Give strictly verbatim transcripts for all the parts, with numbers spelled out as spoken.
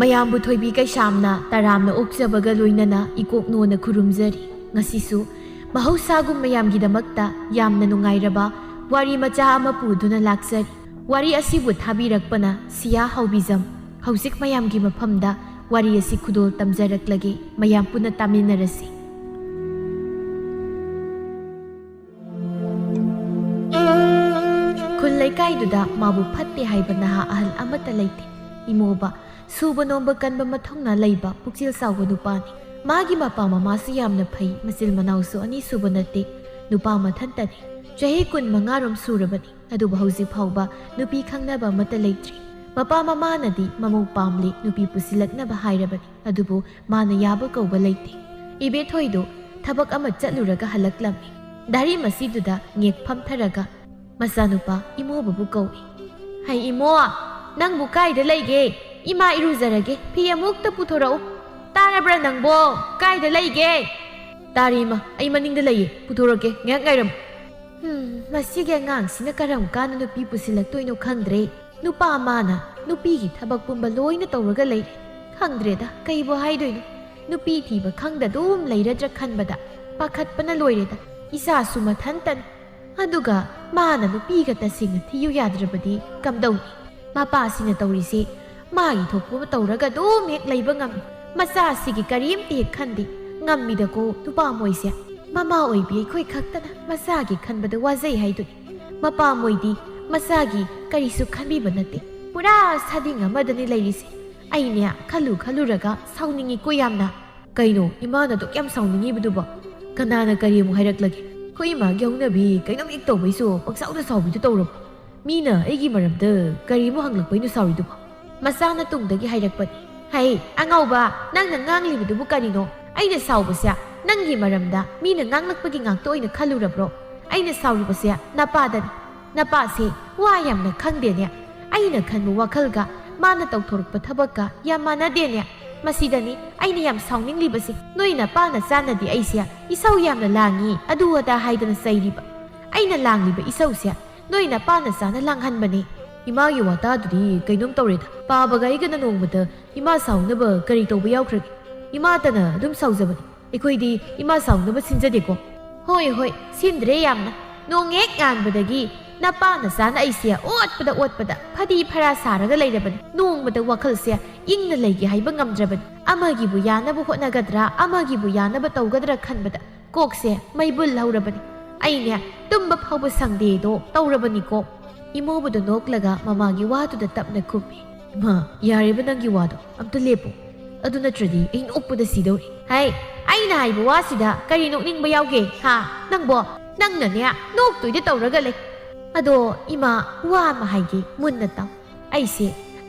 ꯃꯌꯥꯝꯕꯨ ꯊꯣꯏꯕꯤ ꯀꯩꯁꯥꯝꯅ ꯇꯔꯥꯝꯅ ꯑꯣꯛꯆꯕꯒ ꯂꯣꯏꯅꯅ ꯏꯀꯣꯛꯅꯣꯅ ꯈꯨꯔꯨꯝꯖꯔꯤ꯫ ꯉꯁꯤꯁꯨ ꯃꯍꯧꯁꯥꯒꯨꯝ ꯃꯌꯥꯝꯒꯤꯗꯃꯛꯇ ꯌꯥꯝꯅ ꯅꯨꯡꯉꯥꯏꯔꯕ ꯋꯥꯔꯤ ꯃꯆꯥ ꯑꯃ ꯄꯨꯗꯨꯅ ꯂꯥꯛꯆꯔꯤ꯫ ꯋꯥꯔꯤ ꯑꯁꯤꯕꯨ ꯊꯥꯕꯤꯔꯛꯄꯅ ꯁꯤꯌꯥ ꯍꯥꯎꯕꯤꯖꯝ꯫ ꯍꯧꯖꯤꯛ ꯃꯌꯥꯝꯒꯤ ꯃꯐꯝꯗ ꯋꯥꯔꯤ ꯑꯁꯤ ꯈꯨꯗꯣꯜ ꯇꯝꯖꯔꯛꯂꯒꯦ, ꯃꯌꯥꯝ ꯄꯨꯟꯅ ꯇꯥꯃꯤꯟꯅꯔꯁꯤ꯫ ꯈꯨꯜ ꯂꯩꯀꯥꯏꯗꯨꯗ ꯃꯥꯕꯨ ꯐꯠꯇꯦ ꯍꯥꯏꯕ ꯅꯍꯥ ꯑꯍꯜ ꯑꯃꯠꯇ ꯂꯩꯇꯦ꯫ ꯏꯃꯣꯕ, ꯁꯨꯕ ꯅꯣꯝꯕ ꯀꯟꯕ ꯃꯊꯧꯅꯥ ꯂꯩꯕ ꯄꯨꯛꯆꯦꯜ ꯆꯥꯎꯕ ꯅꯨꯄꯥꯅꯤ꯫ ꯃꯥꯒꯤ ꯃꯄꯥ ꯃꯃꯥꯁꯨ ꯌꯥꯝꯅ ꯐꯩ, ꯃꯆꯤꯜ ꯃꯅꯥꯎꯁꯨ ꯑꯅꯤ ꯁꯨꯕ ꯅꯠꯇꯦ, ꯅꯨꯄꯥ ꯃꯊꯟꯇꯅꯤ꯫ ꯆꯍꯤ ꯀꯨꯟ ꯃꯉꯥꯔꯣꯝ ꯁꯨꯔꯕꯅꯤ, ꯑꯗꯨꯕꯨ ꯍꯧꯖꯤꯛ ꯐꯥꯎꯕ ꯅꯨꯄꯤ ꯈꯪꯅꯕ ꯑꯃꯠꯇ ꯂꯩꯇ꯭ꯔꯤ꯫ ꯃꯄꯥ ꯃꯃꯥꯅꯗꯤ ꯃꯃꯧ ꯄꯥꯝꯂꯦ, ꯅꯨꯄꯤ ꯄꯨꯁꯤꯜꯂꯛꯅꯕ ꯍꯥꯏꯔꯕꯅꯤ, ꯑꯗꯨꯕꯨ ꯃꯥꯅ ꯌꯥꯕ ꯀꯧꯕ ꯂꯩꯇꯦ꯫ ꯏꯕꯦꯊꯣꯏꯗꯨ ꯊꯕꯛ ꯑꯃ ꯆꯠꯂꯨꯔꯒ ꯍꯜꯂꯛꯂꯝꯃꯤ꯫ ꯗꯥꯔꯤ ꯃꯁꯤꯗꯨꯗ ꯉꯦꯛ ꯐꯝꯊꯔꯒ ꯃꯆꯥꯅꯨꯄꯥ ꯏꯃꯣꯕꯕꯨ ꯀꯧꯏ꯫ "ꯍꯩ ꯏꯃꯣ, ꯅꯪꯕꯨ ꯀꯥꯏꯗ ꯂꯩꯒꯦ? ꯏꯃꯥ ꯏꯔꯨꯖꯔꯒꯦ, ꯐꯤ ꯑꯃꯨꯛꯇ ꯄꯨꯊꯣꯔꯛꯎ꯫ ꯇꯥꯔꯕ꯭ꯔꯥ ꯅꯪꯕꯣ? ꯀꯥꯏꯗ ꯂꯩꯒꯦ?" "ꯇꯥꯔꯦ ꯏꯃꯥ, ꯑꯩ ꯃꯅꯤꯡꯗ ꯂꯩꯌꯦ, ꯄꯨꯊꯣꯔꯛꯀꯦ, ꯉꯥꯏꯍꯥꯛ ꯉꯥꯏꯔꯝꯃꯨ꯫" "ꯍꯨꯝ, ꯃꯁꯤꯒꯤ ꯑꯉꯥꯡꯁꯤꯅ ꯀꯔꯝ ꯀꯥꯟꯗ ꯅꯨꯄꯤ ꯄꯨꯁꯤꯜꯂꯛꯇꯣꯏꯅꯣ ꯈꯪꯗ꯭ꯔꯦ꯫ ꯅꯨꯄꯥ ꯃꯥꯅ ꯅꯨꯄꯤꯒꯤ ꯊꯕꯛ ꯄꯨꯝꯕ ꯂꯣꯏꯅ ꯇꯧꯔꯒ ꯂꯩꯔꯦ꯫ ꯈꯪꯗ꯭ꯔꯦꯗ, ꯀꯩꯕꯨ ꯍꯥꯏꯗꯣꯏꯅꯣ꯫ ꯅꯨꯄꯤ ꯊꯤꯕ ꯈꯪꯗ ꯑꯗꯨꯝ ꯂꯩꯔꯗ꯭ꯔꯥ ꯈꯟꯕꯗ ꯄꯥꯈꯠꯄꯅ ꯂꯣꯏꯔꯦꯗ꯫ ꯏꯆꯥꯁꯨ ꯃꯊꯟꯇꯅꯤ꯫ ꯑꯗꯨꯒ ꯃꯥꯅ ꯅꯨꯄꯤꯒ ꯇꯁꯦꯡꯅ ꯊꯤꯌꯨ ꯌꯥꯗ꯭ꯔꯕꯗꯤ ꯀꯝꯗꯧꯅꯤ? ꯃꯄꯥꯁꯤꯅ ꯇꯧꯔꯤꯁꯦ ꯃꯥꯒꯤ ꯊꯣꯛꯄ ꯑꯃ ꯇꯧꯔꯒ ꯑꯗꯨꯝ ꯍꯦꯛ ꯂꯩꯕ ꯉꯝꯃꯤ꯫ ꯃꯆꯥꯁꯤꯒꯤ ꯀꯔꯤꯝꯇ ꯍꯦꯛ ꯈꯟꯗꯦ꯫ ꯉꯝꯃꯤꯗꯀꯣ ꯅꯨꯄꯥ ꯃꯣꯏꯁꯦ꯫ ꯃꯃꯥ ꯑꯣꯏꯕꯤ ꯑꯩꯈꯣꯏ ꯈꯛꯇꯅ ꯃꯆꯥꯒꯤ ꯈꯟꯕꯗ ꯋꯥꯖꯩ ꯍꯥꯏꯗꯨꯅꯤ꯫ ꯃꯄꯥ ꯃꯣꯏꯗꯤ ꯃꯆꯥꯒꯤ ꯀꯔꯤꯁꯨ ꯈꯟꯕꯤꯕ ꯅꯠꯇꯦ꯫ ꯄꯨꯔꯥ ꯁꯥꯗꯤꯡ ꯑꯃꯗꯅꯤ ꯂꯩꯔꯤꯁꯦ꯫ ꯑꯩꯅꯦ ꯈꯜꯂꯨ ꯈꯜꯂꯨꯔꯒ ꯁꯥꯎꯅꯤꯡꯉꯤꯀꯣ ꯌꯥꯝꯅ꯫" "ꯀꯩꯅꯣ ꯏꯃꯥꯅ ꯑꯗꯨꯛ ꯌꯥꯝ ꯁꯥꯎꯅꯤꯡꯉꯤꯕꯗꯨꯕꯣ? ꯀꯅꯥꯅ ꯀꯔꯤ ꯑꯃꯨꯛ ꯍꯥꯏꯔꯛꯂꯒꯦ? ꯑꯩꯈꯣꯏ ꯏꯃꯥꯒꯤ ꯍꯧꯅꯕꯤ ꯀꯩꯅꯣꯝ ꯍꯦꯛ ꯇꯧꯕꯩꯁꯨ ꯄꯪꯁꯥꯎꯗ ꯁꯥꯎꯕꯤꯗꯨ ꯇꯧꯔꯕꯣ? ꯃꯤꯅ ꯑꯩꯒꯤ ꯃꯔꯝꯗ ꯀꯔꯤ ꯑꯃꯨꯛ ꯍꯪꯂꯛꯄꯩꯅꯣ ꯁꯥꯎꯔꯤꯗꯨꯕꯣ?" ꯃꯆꯥꯅ ꯇꯨꯡꯗꯒꯤ ꯍꯥꯏꯔꯛꯄꯅꯤ꯫ "ꯍꯩ ꯑꯉꯥꯎꯕ, ꯅꯪꯅ ꯉꯥꯡꯂꯤꯕꯗꯨꯕꯨ ꯀꯔꯤꯅꯣ? ꯑꯩꯅ ꯁꯥꯎꯕꯁꯦ ꯅꯪꯒꯤ ꯃꯔꯝꯗ ꯃꯤꯅ ꯉꯥꯡꯂꯛꯄꯒꯤ ꯉꯥꯛꯇ ꯑꯣꯏꯅ ꯈꯜꯂꯨꯔꯕ꯭ꯔꯣ? ꯑꯩꯅ ꯁꯥꯎꯔꯤꯕꯁꯦ ꯅꯄꯥꯗꯅꯤ꯫ ꯅꯄꯥꯁꯦ ꯋꯥ ꯌꯥꯝꯅ ꯈꯪꯗꯦꯅꯦ꯫ ꯑꯩꯅ ꯈꯟꯕ ꯋꯥꯈꯜꯒ ꯃꯥꯅ ꯇꯧꯊꯣꯔꯛꯄ ꯊꯕꯛꯀ ꯌꯥꯝ ꯃꯥꯟꯅꯗꯦꯅꯦ꯫ ꯃꯁꯤꯗꯅꯤ ꯑꯩꯅ ꯌꯥꯝ ꯁꯥꯎꯅꯤꯡꯂꯤꯕꯁꯤ꯫ ꯅꯣꯏ ꯅꯄꯥ ꯅꯆꯥꯅꯗꯤ ꯑꯩꯁꯦ ꯏꯁꯧ ꯌꯥꯝꯅ ꯂꯥꯡꯉꯤ, ꯑꯗꯨ ꯑꯗꯥ ꯍꯥꯏꯗꯅ ꯆꯩꯔꯤꯕ꯫ ꯑꯩꯅ ꯂꯥꯡꯂꯤꯕ ꯏꯁꯧꯁꯦ ꯅꯣꯏ ꯅꯄꯥ ꯅꯆꯥꯅ ꯂꯥꯡꯍꯟꯕꯅꯤ꯫ ꯏꯃꯥꯒꯤ ꯋꯥꯇꯥꯗꯨꯗꯤ ꯀꯩꯅꯣꯝ ꯇꯧꯔꯦꯗ꯫ ꯄꯥꯕꯒ ꯑꯩꯒꯅ ꯅꯣꯡꯃꯇ ꯏꯃꯥ ꯁꯥꯎꯅꯕ ꯀꯔꯤ ꯇꯧꯕ ꯌꯥꯎꯈ꯭ꯔꯒꯦ? ꯏꯃꯥꯇꯅ ꯑꯗꯨꯝ ꯁꯥꯎꯖꯕꯅꯤ꯫ ꯑꯩꯈꯣꯏꯗꯤ ꯏꯃꯥ ꯁꯥꯎꯅꯕ ꯁꯤꯟꯖꯗꯦꯀꯣ꯫ ꯍꯣꯏ, ꯍꯣꯏ, ꯁꯤꯟꯗ꯭ꯔꯦ ꯌꯥꯝꯅ꯫ ꯅꯣꯡ ꯍꯦꯛ ꯉꯥꯟꯕꯗꯒꯤ ꯅꯄꯥ ꯅꯆꯥꯅ ꯑꯩꯁꯦ ꯑꯣꯠꯄꯗ ꯑꯣꯠꯄꯗ ꯐꯗꯤ ꯐꯔꯥ ꯁꯥꯔꯒ ꯂꯩꯔꯕꯅꯤ꯫ ꯅꯣꯡꯃꯇ ꯋꯥꯈꯜꯁꯦ ꯏꯪꯅ ꯂꯩꯒꯦ ꯍꯥꯏꯕ ꯉꯝꯗ꯭ꯔꯕꯅꯤ꯫ ꯑꯃꯒꯤꯕꯨ ꯌꯥꯅꯕ ꯍꯣꯠꯅꯒꯗ꯭ꯔꯥ, ꯑꯃꯒꯤꯕꯨ ꯌꯥꯅꯕ ꯇꯧꯒꯗ꯭ꯔꯥ ꯈꯟꯕꯗ ꯀꯣꯛꯁꯦ ꯃꯩꯕꯨꯜ ꯍꯧꯔꯕꯅꯤ꯫ ꯑꯩꯅꯦ ꯇꯨꯝꯕ ꯐꯥꯎꯕ ꯁꯪꯗꯦꯗꯣ ꯇꯧꯔꯕꯅꯤꯀꯣ꯫ ꯏꯃꯧꯕꯗꯣ ꯅꯣꯛꯂꯒ ꯃꯃꯥꯒꯤ ꯋꯥꯗꯨꯗ ꯇꯞꯅ ꯈꯨꯝꯃꯤ꯫ "ꯏꯃꯥ, ꯌꯥꯔꯦꯕ ꯅꯪꯒꯤ ꯋꯥꯗꯣ, ꯑꯝꯇ ꯂꯦꯞꯄꯣ꯫ ꯑꯗꯨ ꯅꯠꯇ꯭ꯔꯗꯤ ꯑꯩ ꯅꯣꯛꯄꯗ ꯁꯤꯗꯧꯔꯦ꯫" "ꯍꯩ, ꯑꯩꯅ ꯍꯥꯏꯕ ꯋꯥꯁꯤꯗ ꯀꯔꯤ ꯅꯣꯛꯅꯤꯡꯕ ꯌꯥꯎꯒꯦ? ꯍꯥ? ꯅꯪꯕꯣ, ꯅꯪꯅꯅꯦ ꯅꯣꯛꯇꯣꯏꯗ ꯇꯧꯔꯒ ꯂꯩ꯫" "ꯑꯗꯣ ꯏꯃꯥ, ꯋꯥ ꯑꯃ ꯍꯥꯏꯒꯦ, ꯃꯨꯟꯅ ꯇꯥꯎ꯫ ꯑꯩꯁꯦ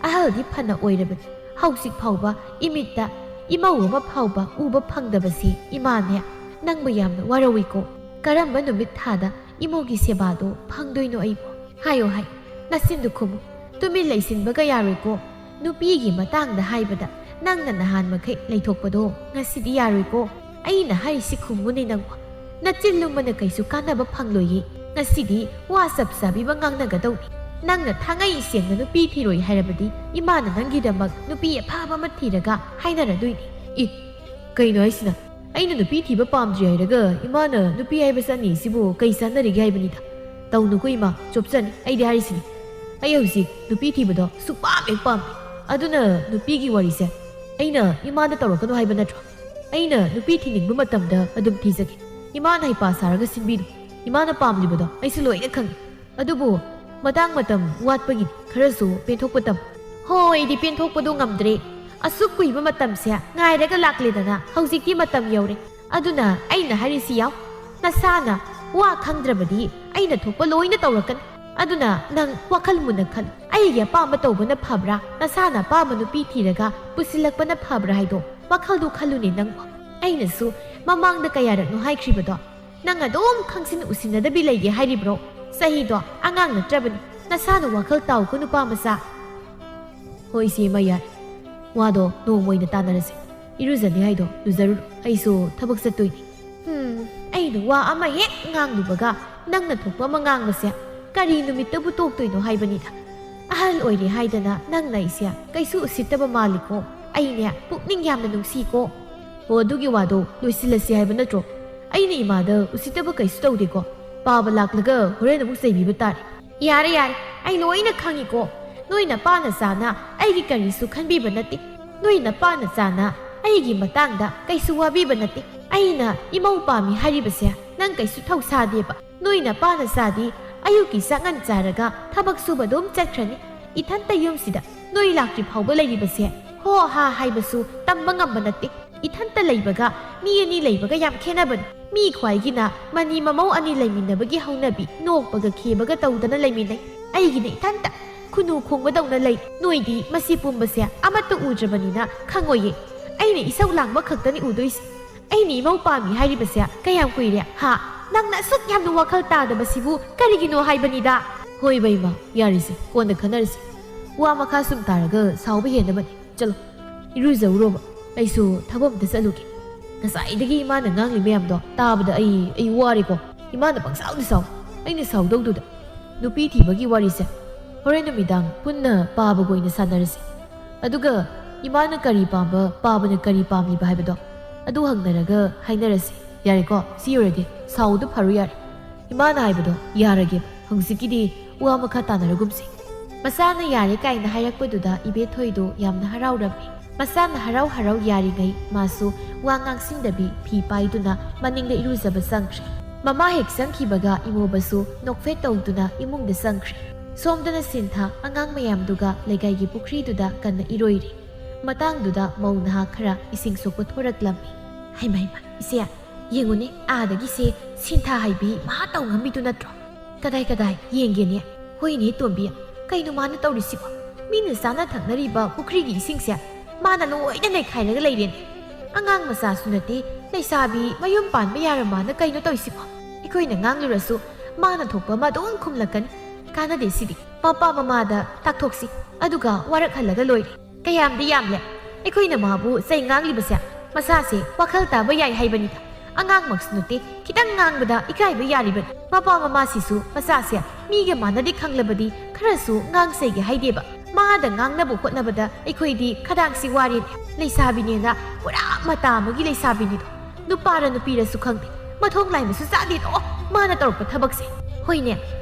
ꯑꯍꯜꯗꯤ ꯐꯅ ꯑꯣꯏꯔꯕꯅꯤ꯫ ꯍꯧꯖꯤꯛ ꯐꯥꯎꯕ ꯏꯃꯤꯠꯇ ꯏꯃꯧ ꯑꯃ ꯐꯥꯎꯕ ꯎꯕ ꯐꯪꯗꯕꯁꯤ ꯏꯃꯥꯅꯦ ꯅꯪꯕꯨ ꯌꯥꯝꯅ ꯋꯥꯔꯧꯏꯀꯣ꯫ ꯀꯔꯝꯕ ꯅꯨꯃꯤꯠ ꯊꯥꯗ ꯏꯃꯧꯒꯤ ꯁꯦꯕꯥꯗꯣ ꯐꯪꯗꯣꯏꯅꯣ ꯑꯩꯕꯨ? ꯍꯥꯏꯌꯣ ꯍꯥꯏ, ꯅꯆꯤꯟꯗꯨ ꯈꯨꯝꯃꯨ꯫ ꯇꯨꯃꯤꯟ ꯂꯩꯁꯤꯟꯕꯒ ꯌꯥꯔꯣꯏꯀꯣ꯫ ꯅꯨꯄꯤꯒꯤ ꯃꯇꯥꯡꯗ ꯍꯥꯏꯕꯗ ꯅꯪꯅ ꯅꯍꯥꯟ ꯃꯈꯩ ꯂꯩꯊꯣꯛꯄꯗꯣ ꯉꯁꯤꯗꯤ ꯌꯥꯔꯣꯏꯀꯣ꯫ ꯑꯩꯅ ꯍꯥꯏꯔꯤꯁꯤ ꯈꯨꯝꯃꯨꯅꯦ ꯅꯪꯕꯨ꯫ ꯅꯆꯤꯜ ꯂꯨꯝꯕꯅ ꯀꯩꯁꯨ ꯀꯥꯟꯅꯕ ꯐꯪꯂꯣꯏꯌꯦ꯫ ꯉꯁꯤꯗꯤ ꯋꯥ ꯆꯞ ꯆꯥꯕꯤꯕ ꯉꯥꯡꯅꯒꯗꯧꯅꯤ꯫ ꯅꯪꯅ ꯊꯥꯡꯉꯩ ꯁꯦꯡꯅ ꯅꯨꯄꯤ ꯊꯤꯔꯣꯏ ꯍꯥꯏꯔꯕꯗꯤ ꯏꯃꯥꯅ ꯅꯪꯒꯤꯗꯃꯛ ꯅꯨꯄꯤ ꯑꯐꯕ ꯑꯃ ꯊꯤꯔꯒ ꯍꯥꯏꯅꯔꯗꯣꯏꯅꯤ꯫" "ꯏ, ꯀꯩꯅꯣ ꯍꯥꯏꯁꯤꯅ? ꯑꯩꯅ ꯅꯨꯄꯤ ꯊꯤꯕ ꯄꯥꯝꯗ꯭ꯔꯤ ꯍꯥꯏꯔꯒ ꯏꯃꯥꯅ ꯅꯨꯄꯤ ꯍꯥꯏꯕ ꯆꯠꯅꯤꯁꯤꯕꯨ ꯀꯩ ꯆꯥꯟꯅꯔꯤꯒꯦ ꯍꯥꯏꯕꯅꯤꯗ?" "ꯇꯧꯅꯨꯀꯣ ꯏꯃꯥ, ꯆꯣꯞꯆꯅꯤ꯫ ꯑꯩꯗꯤ ꯍꯥꯏꯔꯤꯁꯤꯅꯤ, ꯑꯩ ꯍꯧꯖꯤꯛ ꯅꯨꯄꯤ ꯊꯤꯕꯗꯣ ꯁꯨꯛꯄꯥꯝ ꯍꯦꯛ ꯄꯥꯝꯗꯦ꯫ ꯑꯗꯨꯅ ꯅꯨꯄꯤꯒꯤ ꯋꯥꯔꯤꯁꯦ ꯑꯩꯅ ꯏꯃꯥꯗ ꯇꯧꯔꯛꯀꯅꯨ ꯍꯥꯏꯕ ꯅꯠꯇ꯭ꯔꯣ? ꯑꯩꯅ ꯅꯨꯄꯤ ꯊꯤꯅꯤꯡꯕ ꯃꯇꯝꯗ ꯑꯗꯨꯝ ꯊꯤꯖꯒꯦ꯫ ꯏꯃꯥꯅ ꯍꯩꯄꯥ ꯁꯥꯔꯒ ꯁꯤꯟꯕꯤꯅꯨ꯫ ꯏꯃꯥꯅ ꯄꯥꯝꯂꯤꯕꯗꯣ ꯑꯩꯁꯨ ꯂꯣꯏꯅ ꯈꯪꯏ꯫ ꯑꯗꯨꯕꯨ ꯃꯇꯥꯡ ꯃꯇꯝ ꯋꯥꯠꯄꯒꯤꯅꯤ, ꯈꯔꯁꯨ ꯄꯦꯟꯊꯣꯛꯄ ꯇꯝꯃꯨ꯫" "ꯍꯣ, ꯑꯩꯗꯤ ꯄꯦꯟꯊꯣꯛꯄꯗꯣ ꯉꯝꯗ꯭ꯔꯦ꯫ ꯑꯁꯨꯛ ꯀꯨꯏꯕ ꯃꯇꯝꯁꯦ ꯉꯥꯏꯔꯒ ꯂꯥꯛꯂꯦꯗꯅ, ꯍꯧꯖꯤꯛꯇꯤ ꯃꯇꯝ ꯌꯧꯔꯦ꯫ ꯑꯗꯨꯅ ꯑꯩꯅ ꯍꯥꯏꯔꯤꯁꯤ ꯌꯥꯎ꯫ ꯅꯁꯥꯅ ꯋꯥ ꯈꯪꯗ꯭ꯔꯕꯗꯤ ꯑꯩꯅ ꯊꯣꯛꯄ ꯂꯣꯏꯅ ꯇꯧꯔꯛꯀꯅꯤ꯫ ꯑꯗꯨꯅ ꯅꯪ ꯋꯥꯈꯜ ꯃꯨꯟꯅ ꯈꯜꯂꯨ꯫ ꯑꯩꯒꯤ ꯑꯄꯥꯝꯕ ꯇꯧꯕꯅ ꯐꯕ꯭ꯔꯥ, ꯅꯁꯥꯅ ꯑꯄꯥꯝꯕ ꯅꯨꯄꯤ ꯊꯤꯔꯒ ꯄꯨꯁꯤꯜꯂꯛꯄꯅ ꯐꯕ꯭ꯔꯥ ꯍꯥꯏꯗꯣ ꯋꯥꯈꯜꯗꯣ ꯈꯜꯂꯨꯅꯦ ꯅꯪꯕꯨ꯫ ꯑꯩꯅꯁꯨ ꯃꯃꯥꯡꯗ ꯀꯌꯥꯔꯛꯅꯣ ꯍꯥꯏꯈ꯭ꯔꯤꯕꯗꯣ, ꯅꯪ ꯑꯗꯨꯝ ꯈꯪꯁꯤꯟ ꯎꯁꯤꯟꯅꯗꯕꯤ ꯂꯩꯒꯦ ꯍꯥꯏꯔꯤꯕ꯭ꯔꯣ? ꯆꯍꯤꯗꯣ ꯑꯉꯥꯡ ꯅꯠꯇ꯭ꯔꯕꯅꯤ꯫ ꯅꯁꯥꯅ ꯋꯥꯈꯜ ꯇꯥꯎꯀꯣ ꯅꯨꯄꯥ ꯃꯆꯥ꯫ ꯍꯣꯏ ꯏꯆꯦ ꯏꯃꯥ, ꯌꯥꯔꯦ꯫ ꯋꯥꯗꯣ ꯅꯣꯡꯃ ꯑꯣꯏꯅ ꯇꯥꯟꯅꯔꯁꯦ꯫ ꯏꯔꯨꯖꯅꯤ ꯍꯥꯏꯗꯣ ꯂꯨꯖꯔꯨꯔꯣ, ꯑꯩꯁꯨ ꯊꯕꯛ ꯆꯠꯇꯣꯏꯅꯤ꯫ ꯎꯝ, ꯑꯩꯅ ꯋꯥ ꯑꯃ ꯍꯦꯛ ꯉꯥꯡꯂꯨꯕꯒ ꯅꯪꯅ ꯊꯣꯛꯄ ꯑꯃ ꯉꯥꯡꯕꯁꯦ ꯀꯔꯤ ꯅꯨꯃꯤꯠꯇꯕꯨ ꯇꯣꯛꯇꯣꯏꯅꯣ ꯍꯥꯏꯕꯅꯤꯗ꯫ ꯑꯍꯜ ꯑꯣꯏꯔꯦ ꯍꯥꯏꯗꯅ ꯅꯪꯅ ꯑꯩꯁꯦ ꯀꯩꯁꯨ ꯎꯁꯤꯠꯇꯕ ꯃꯥꯜꯂꯤꯀꯣ꯫ ꯑꯩꯅꯦ ꯄꯨꯛꯅꯤꯡ ꯌꯥꯝꯅ ꯅꯨꯡꯁꯤꯀꯣ꯫ ꯑꯣ, ꯑꯗꯨꯒꯤ ꯋꯥꯗꯣ ꯂꯣꯏꯁꯤꯜꯂꯁꯤ ꯍꯥꯏꯕ ꯅꯠꯇ꯭ꯔꯣ? ꯑꯩꯅ ꯏꯃꯥꯗ ꯎꯁꯤꯠꯇꯕ ꯀꯩꯁꯨ ꯇꯧꯗꯦꯀꯣ꯫ ꯄꯥꯕ ꯂꯥꯛꯂꯒ ꯍꯣꯔꯦꯟ ꯑꯃꯨꯛ ꯆꯩꯕꯤꯕ ꯇꯥꯔꯦ꯫ ꯌꯥꯔꯦ, ꯌꯥꯔꯦ, ꯑꯩ ꯂꯣꯏꯅ ꯈꯪꯉꯤꯀꯣ꯫ ꯅꯣꯏ ꯅꯄꯥ ꯅꯆꯥꯅ ꯑꯩꯒꯤ ꯀꯔꯤꯁꯨ ꯈꯟꯕꯤꯕ ꯅꯠꯇꯦ꯫ ꯅꯣꯏ ꯅꯄꯥ ꯅꯆꯥꯅ ꯑꯩꯒꯤ ꯃꯇꯥꯡꯗ ꯀꯩꯁꯨ ꯋꯥꯕꯤꯕ ꯅꯠꯇꯦ꯫ ꯑꯩꯅ ꯏꯃꯧ ꯄꯥꯝꯃꯤ ꯍꯥꯏꯔꯤꯕꯁꯦ ꯅꯪ ꯀꯩꯁꯨ ꯊꯧꯁꯥꯗꯦꯕ꯫ ꯅꯣꯏ ꯅꯄꯥ ꯅꯆꯥꯗꯤ ꯑꯌꯨꯛꯀꯤ ꯆꯥꯛ ꯉꯟ ꯆꯥꯔꯒ ꯊꯕꯛ ꯁꯨꯕ ꯑꯗꯨꯝ ꯆꯠꯈ꯭ꯔꯅꯤ꯫ ꯏꯊꯟꯇ ꯌꯨꯝꯁꯤꯗ ꯅꯣꯏ ꯂꯥꯛꯇ꯭ꯔꯤ ꯐꯥꯎꯕ ꯂꯩꯔꯤꯕꯁꯦ ꯍꯣ ꯍꯥ ꯍꯥꯏꯕꯁꯨ ꯇꯝꯕ ꯉꯝꯕ ꯅꯠꯇꯦ꯫ ꯏꯊꯟꯇ ꯂꯩꯕꯒ ꯃꯤ ꯑꯅꯤ ꯂꯩꯕꯒ ꯌꯥꯝ ꯈꯦꯠꯅꯕꯅꯤ꯫ ꯃꯤ ꯈ꯭ꯋꯥꯏꯒꯤꯅ ꯃꯅꯤ ꯃꯃꯧ ꯑꯅꯤ ꯂꯩꯃꯤꯟꯅꯕꯒꯤ ꯍꯧꯅꯕꯤ, ꯅꯣꯛꯄꯒ ꯈꯦꯕꯒ ꯇꯧꯗꯅ ꯂꯩꯃꯤꯟꯅꯩ꯫ ꯑꯩꯒꯤꯅ ꯏꯊꯟꯇ ꯈꯨꯅꯨ ꯈꯣꯡꯕꯗꯧꯅ ꯂꯩ꯫ ꯅꯣꯏꯗꯤ ꯃꯁꯤ ꯄꯨꯝꯕꯁꯦ ꯑꯃꯠꯇ ꯎꯗ꯭ꯔꯕꯅꯤꯅ ꯈꯪꯉꯣꯏꯌꯦ꯫ ꯑꯩꯅ ꯏꯁꯧ ꯂꯥꯡꯕ ꯈꯛꯇꯅꯤ ꯎꯗꯣꯏꯁꯦ꯫ ꯑꯩꯅ ꯏꯃꯧ ꯄꯥꯝꯃꯤ ꯍꯥꯏꯔꯤꯕꯁꯦ ꯀꯌꯥꯝ ꯀꯨꯏꯔꯦ, ꯍꯥ? ꯅꯪꯅ ꯑꯁꯨꯛ ꯌꯥꯝꯅ ꯋꯥꯈꯜ ꯇꯥꯗꯕꯁꯤꯕꯨ ꯀꯔꯤꯒꯤꯅꯣ ꯍꯥꯏꯕꯅꯤꯗ꯫ ꯍꯣꯏ ꯕꯩꯃ, ꯌꯥꯔꯦꯁꯦ, ꯀꯣꯟꯅ ꯈꯟꯅꯔꯁꯤ꯫ ꯋꯥ ꯃꯈꯥ ꯁꯨꯝ ꯇꯥꯔꯒ ꯁꯥꯎꯕ ꯍꯦꯟꯅꯕꯅꯤ꯫ ꯆꯠꯂꯣ, ꯏꯔꯨꯖꯧꯔꯣꯕ꯫ ꯑꯩꯁꯨ ꯊꯕꯛ ꯑꯝꯇ ꯆꯠꯂꯨꯒꯦ꯫ ꯉꯁꯥꯏꯗꯒꯤ ꯏꯃꯥꯅ ꯉꯥꯡꯂꯤ ꯃꯌꯥꯝꯗꯣ ꯇꯥꯕꯗ ꯑꯩ, ꯑꯩ ꯋꯥꯔꯦꯀꯣ꯫ ꯏꯃꯥꯅ ꯄꯪꯁꯥꯎꯗ ꯁꯥꯎ, ꯑꯩꯅ ꯁꯥꯎꯗꯧꯗꯨꯗ꯫ ꯅꯨꯄꯤ ꯊꯤꯕꯒꯤ ꯋꯥꯔꯤꯁꯦ ꯍꯣꯔꯦꯟ ꯅꯨꯃꯤꯗꯥꯡ ꯄꯨꯟꯅ ꯄꯥꯕꯒ ꯑꯣꯏꯅ ꯁꯥꯟꯅꯔꯁꯤ꯫ ꯑꯗꯨꯒ ꯏꯃꯥꯅ ꯀꯔꯤ ꯄꯥꯝꯕ, ꯄꯥꯕꯅ ꯀꯔꯤ ꯄꯥꯝꯂꯤꯕ ꯍꯥꯏꯕꯗꯣ ꯑꯗꯨ ꯍꯪꯅꯔꯒ ꯍꯥꯏꯅꯔꯁꯤ꯫ ꯌꯥꯔꯦꯀꯣ, ꯁꯤ ꯑꯣꯏꯔꯗꯤ ꯁꯥꯎꯗ ꯐꯔꯨ ꯌꯥꯔꯦ꯫ ꯏꯃꯥꯅ ꯍꯥꯏꯕꯗꯣ ꯌꯥꯔꯒꯦ, ꯍꯧꯖꯤꯛꯀꯤꯗꯤ ꯋꯥ ꯃꯈꯥ ꯇꯥꯅꯔꯒꯨꯝꯁꯤ꯫ ꯃꯆꯥꯅ ꯌꯥꯔꯦ ꯀꯥꯏꯅ ꯍꯥꯏꯔꯛꯄꯗꯨꯗ ꯏꯕꯦꯊꯣꯏꯗꯣ ꯌꯥꯝꯅ ꯍꯔꯥꯎꯔꯝꯃꯤ꯫ ꯃꯆꯥꯅ ꯍꯔꯥꯎ ꯍꯔꯥꯎ ꯌꯥꯔꯤꯉꯩ ꯃꯥꯁꯨ ꯋꯥ ꯉꯥꯡꯁꯤꯟꯗꯕꯤ ꯐꯤ ꯄꯥꯏꯗꯨꯅ ꯃꯅꯤꯡꯗ ꯏꯔꯨꯖꯕ ꯆꯪꯈ꯭ꯔꯦ꯫ ꯃꯃꯥ ꯍꯦꯛ ꯆꯪꯈꯤꯕꯒ ꯏꯃꯣꯕꯁꯨ ꯅꯣꯛꯐꯦꯠ ꯇꯧꯗꯨꯅ ꯏꯃꯨꯡꯗ ꯆꯪꯈ꯭ꯔꯦ꯫ ꯁꯣꯝꯗꯅ ꯁꯤꯟꯊꯥ ꯑꯉꯥꯡ ꯃꯌꯥꯝꯗꯨꯒ ꯂꯩꯀꯥꯏꯒꯤ ꯄꯨꯈ꯭ꯔꯤꯗꯨꯗ ꯀꯟꯅ ꯏꯔꯣꯏꯔꯤ꯫ ꯃꯇꯥꯡꯗꯨꯗ ꯃꯧ ꯅꯍꯥ ꯈꯔ ꯏꯁꯤꯡ ꯁꯣꯛꯄ ꯊꯣꯔꯛꯂꯝꯃꯤ꯫ ꯍꯩꯃ ꯍꯩꯃ, ꯏꯆꯦ, ꯌꯦꯡꯉꯨꯅꯦ, ꯑꯥꯗꯒꯤꯁꯦ ꯁꯤꯟꯊꯥ ꯍꯥꯏꯕꯤ ꯃꯍꯥ ꯇꯧ ꯉꯝꯃꯤꯗꯨ ꯅꯠꯇ꯭ꯔꯣ? ꯀꯗꯥꯏ ꯀꯗꯥꯏ ꯌꯦꯡꯒꯦꯅꯦ? ꯍꯣꯏꯅꯦ ꯇꯣꯝꯕꯤ, ꯀꯩꯅꯣ ꯃꯥꯅ ꯇꯧꯔꯤꯁꯤꯕꯣ? ꯃꯤꯅ ꯆꯥꯅ ꯊꯛꯅꯔꯤꯕ ꯄꯨꯈ꯭ꯔꯤꯒꯤ ꯏꯁꯤꯡꯁꯦ ꯃꯥꯅ ꯂꯣꯏꯅ ꯅꯩꯈꯥꯏꯔꯒ ꯂꯩꯔꯦꯅꯦ꯫ ꯑꯉꯥꯡ ꯃꯆꯥꯁꯨ ꯅꯠꯇꯦ, ꯂꯩꯁꯥꯕꯤ ꯃꯌꯨꯝ ꯄꯥꯟꯕ ꯌꯥꯔ ꯃꯥꯅ ꯀꯩꯅꯣ ꯇꯧꯔꯤꯁꯤꯕꯣ? ꯑꯩꯈꯣꯏꯅ ꯉꯥꯡꯂꯨꯔꯁꯨ ꯃꯥꯅ ꯊꯣꯛꯄ ꯑꯃ ꯑꯗꯨꯝ ꯈꯨꯝꯂꯛꯀꯅꯤ꯫ ꯀꯥꯟꯅꯗꯦ ꯁꯤꯗꯤ꯫ ꯃꯄꯥ ꯃꯃꯥꯗ ꯇꯥꯛꯊꯣꯛꯁꯤ, ꯑꯗꯨꯒ ꯋꯥꯔꯛꯍꯜꯂꯒ ꯂꯣꯏꯔꯦ꯫ ꯀꯌꯥꯝꯗꯤ ꯌꯥꯝꯂꯦ꯫ ꯑꯩꯈꯣꯏꯅ ꯃꯥꯕꯨ ꯆꯩ ꯉꯥꯡꯂꯤꯕꯁꯦ ꯃꯁꯥꯁꯦ ꯋꯥꯈꯜ ꯇꯥꯕ ꯌꯥꯏ ꯍꯥꯏꯕꯅꯤꯗ꯫ ꯑꯉꯥꯡꯃꯛꯁꯨ ꯅꯠꯇꯦ, ꯈꯤꯇꯪ ꯉꯥꯡꯕꯗ ꯏꯀꯥꯏꯕ ꯌꯥꯔꯤꯕꯅꯤ꯫ ꯃꯄꯥ ꯃꯃꯥꯁꯤꯁꯨ ꯃꯆꯥꯁꯦ ꯃꯤꯒ ꯃꯥꯟꯅꯗꯦ ꯈꯪꯂꯕꯗꯤ ꯈꯔꯁꯨ ꯉꯥꯡꯁꯩꯒꯦ ꯍꯥꯏꯗꯦꯕ꯫ ꯃꯥꯗ ꯉꯥꯡꯅꯕ ꯍꯣꯠꯅꯕꯗ ꯑꯩꯈꯣꯏꯗꯤ ꯈꯗꯥꯡꯁꯤ ꯋꯥꯔꯦꯅꯦ꯫ ꯂꯩꯁꯥꯕꯤꯅꯦꯅ ꯄꯨꯔꯥ ꯃꯇꯥ ꯑꯃꯒꯤ ꯂꯩꯁꯥꯕꯤꯅꯤꯗꯣ꯫ ꯅꯨꯄꯥꯔ ꯅꯨꯄꯤꯔꯁꯨ ꯈꯪꯗꯦ, ꯃꯊꯣꯡ ꯂꯥꯏꯃꯁꯨ ꯆꯥꯗꯦꯗꯣ ꯃꯥꯅ ꯇꯧꯔꯛꯄ ꯊꯕꯛꯁꯦ꯫ ꯍꯣꯏꯅꯦ,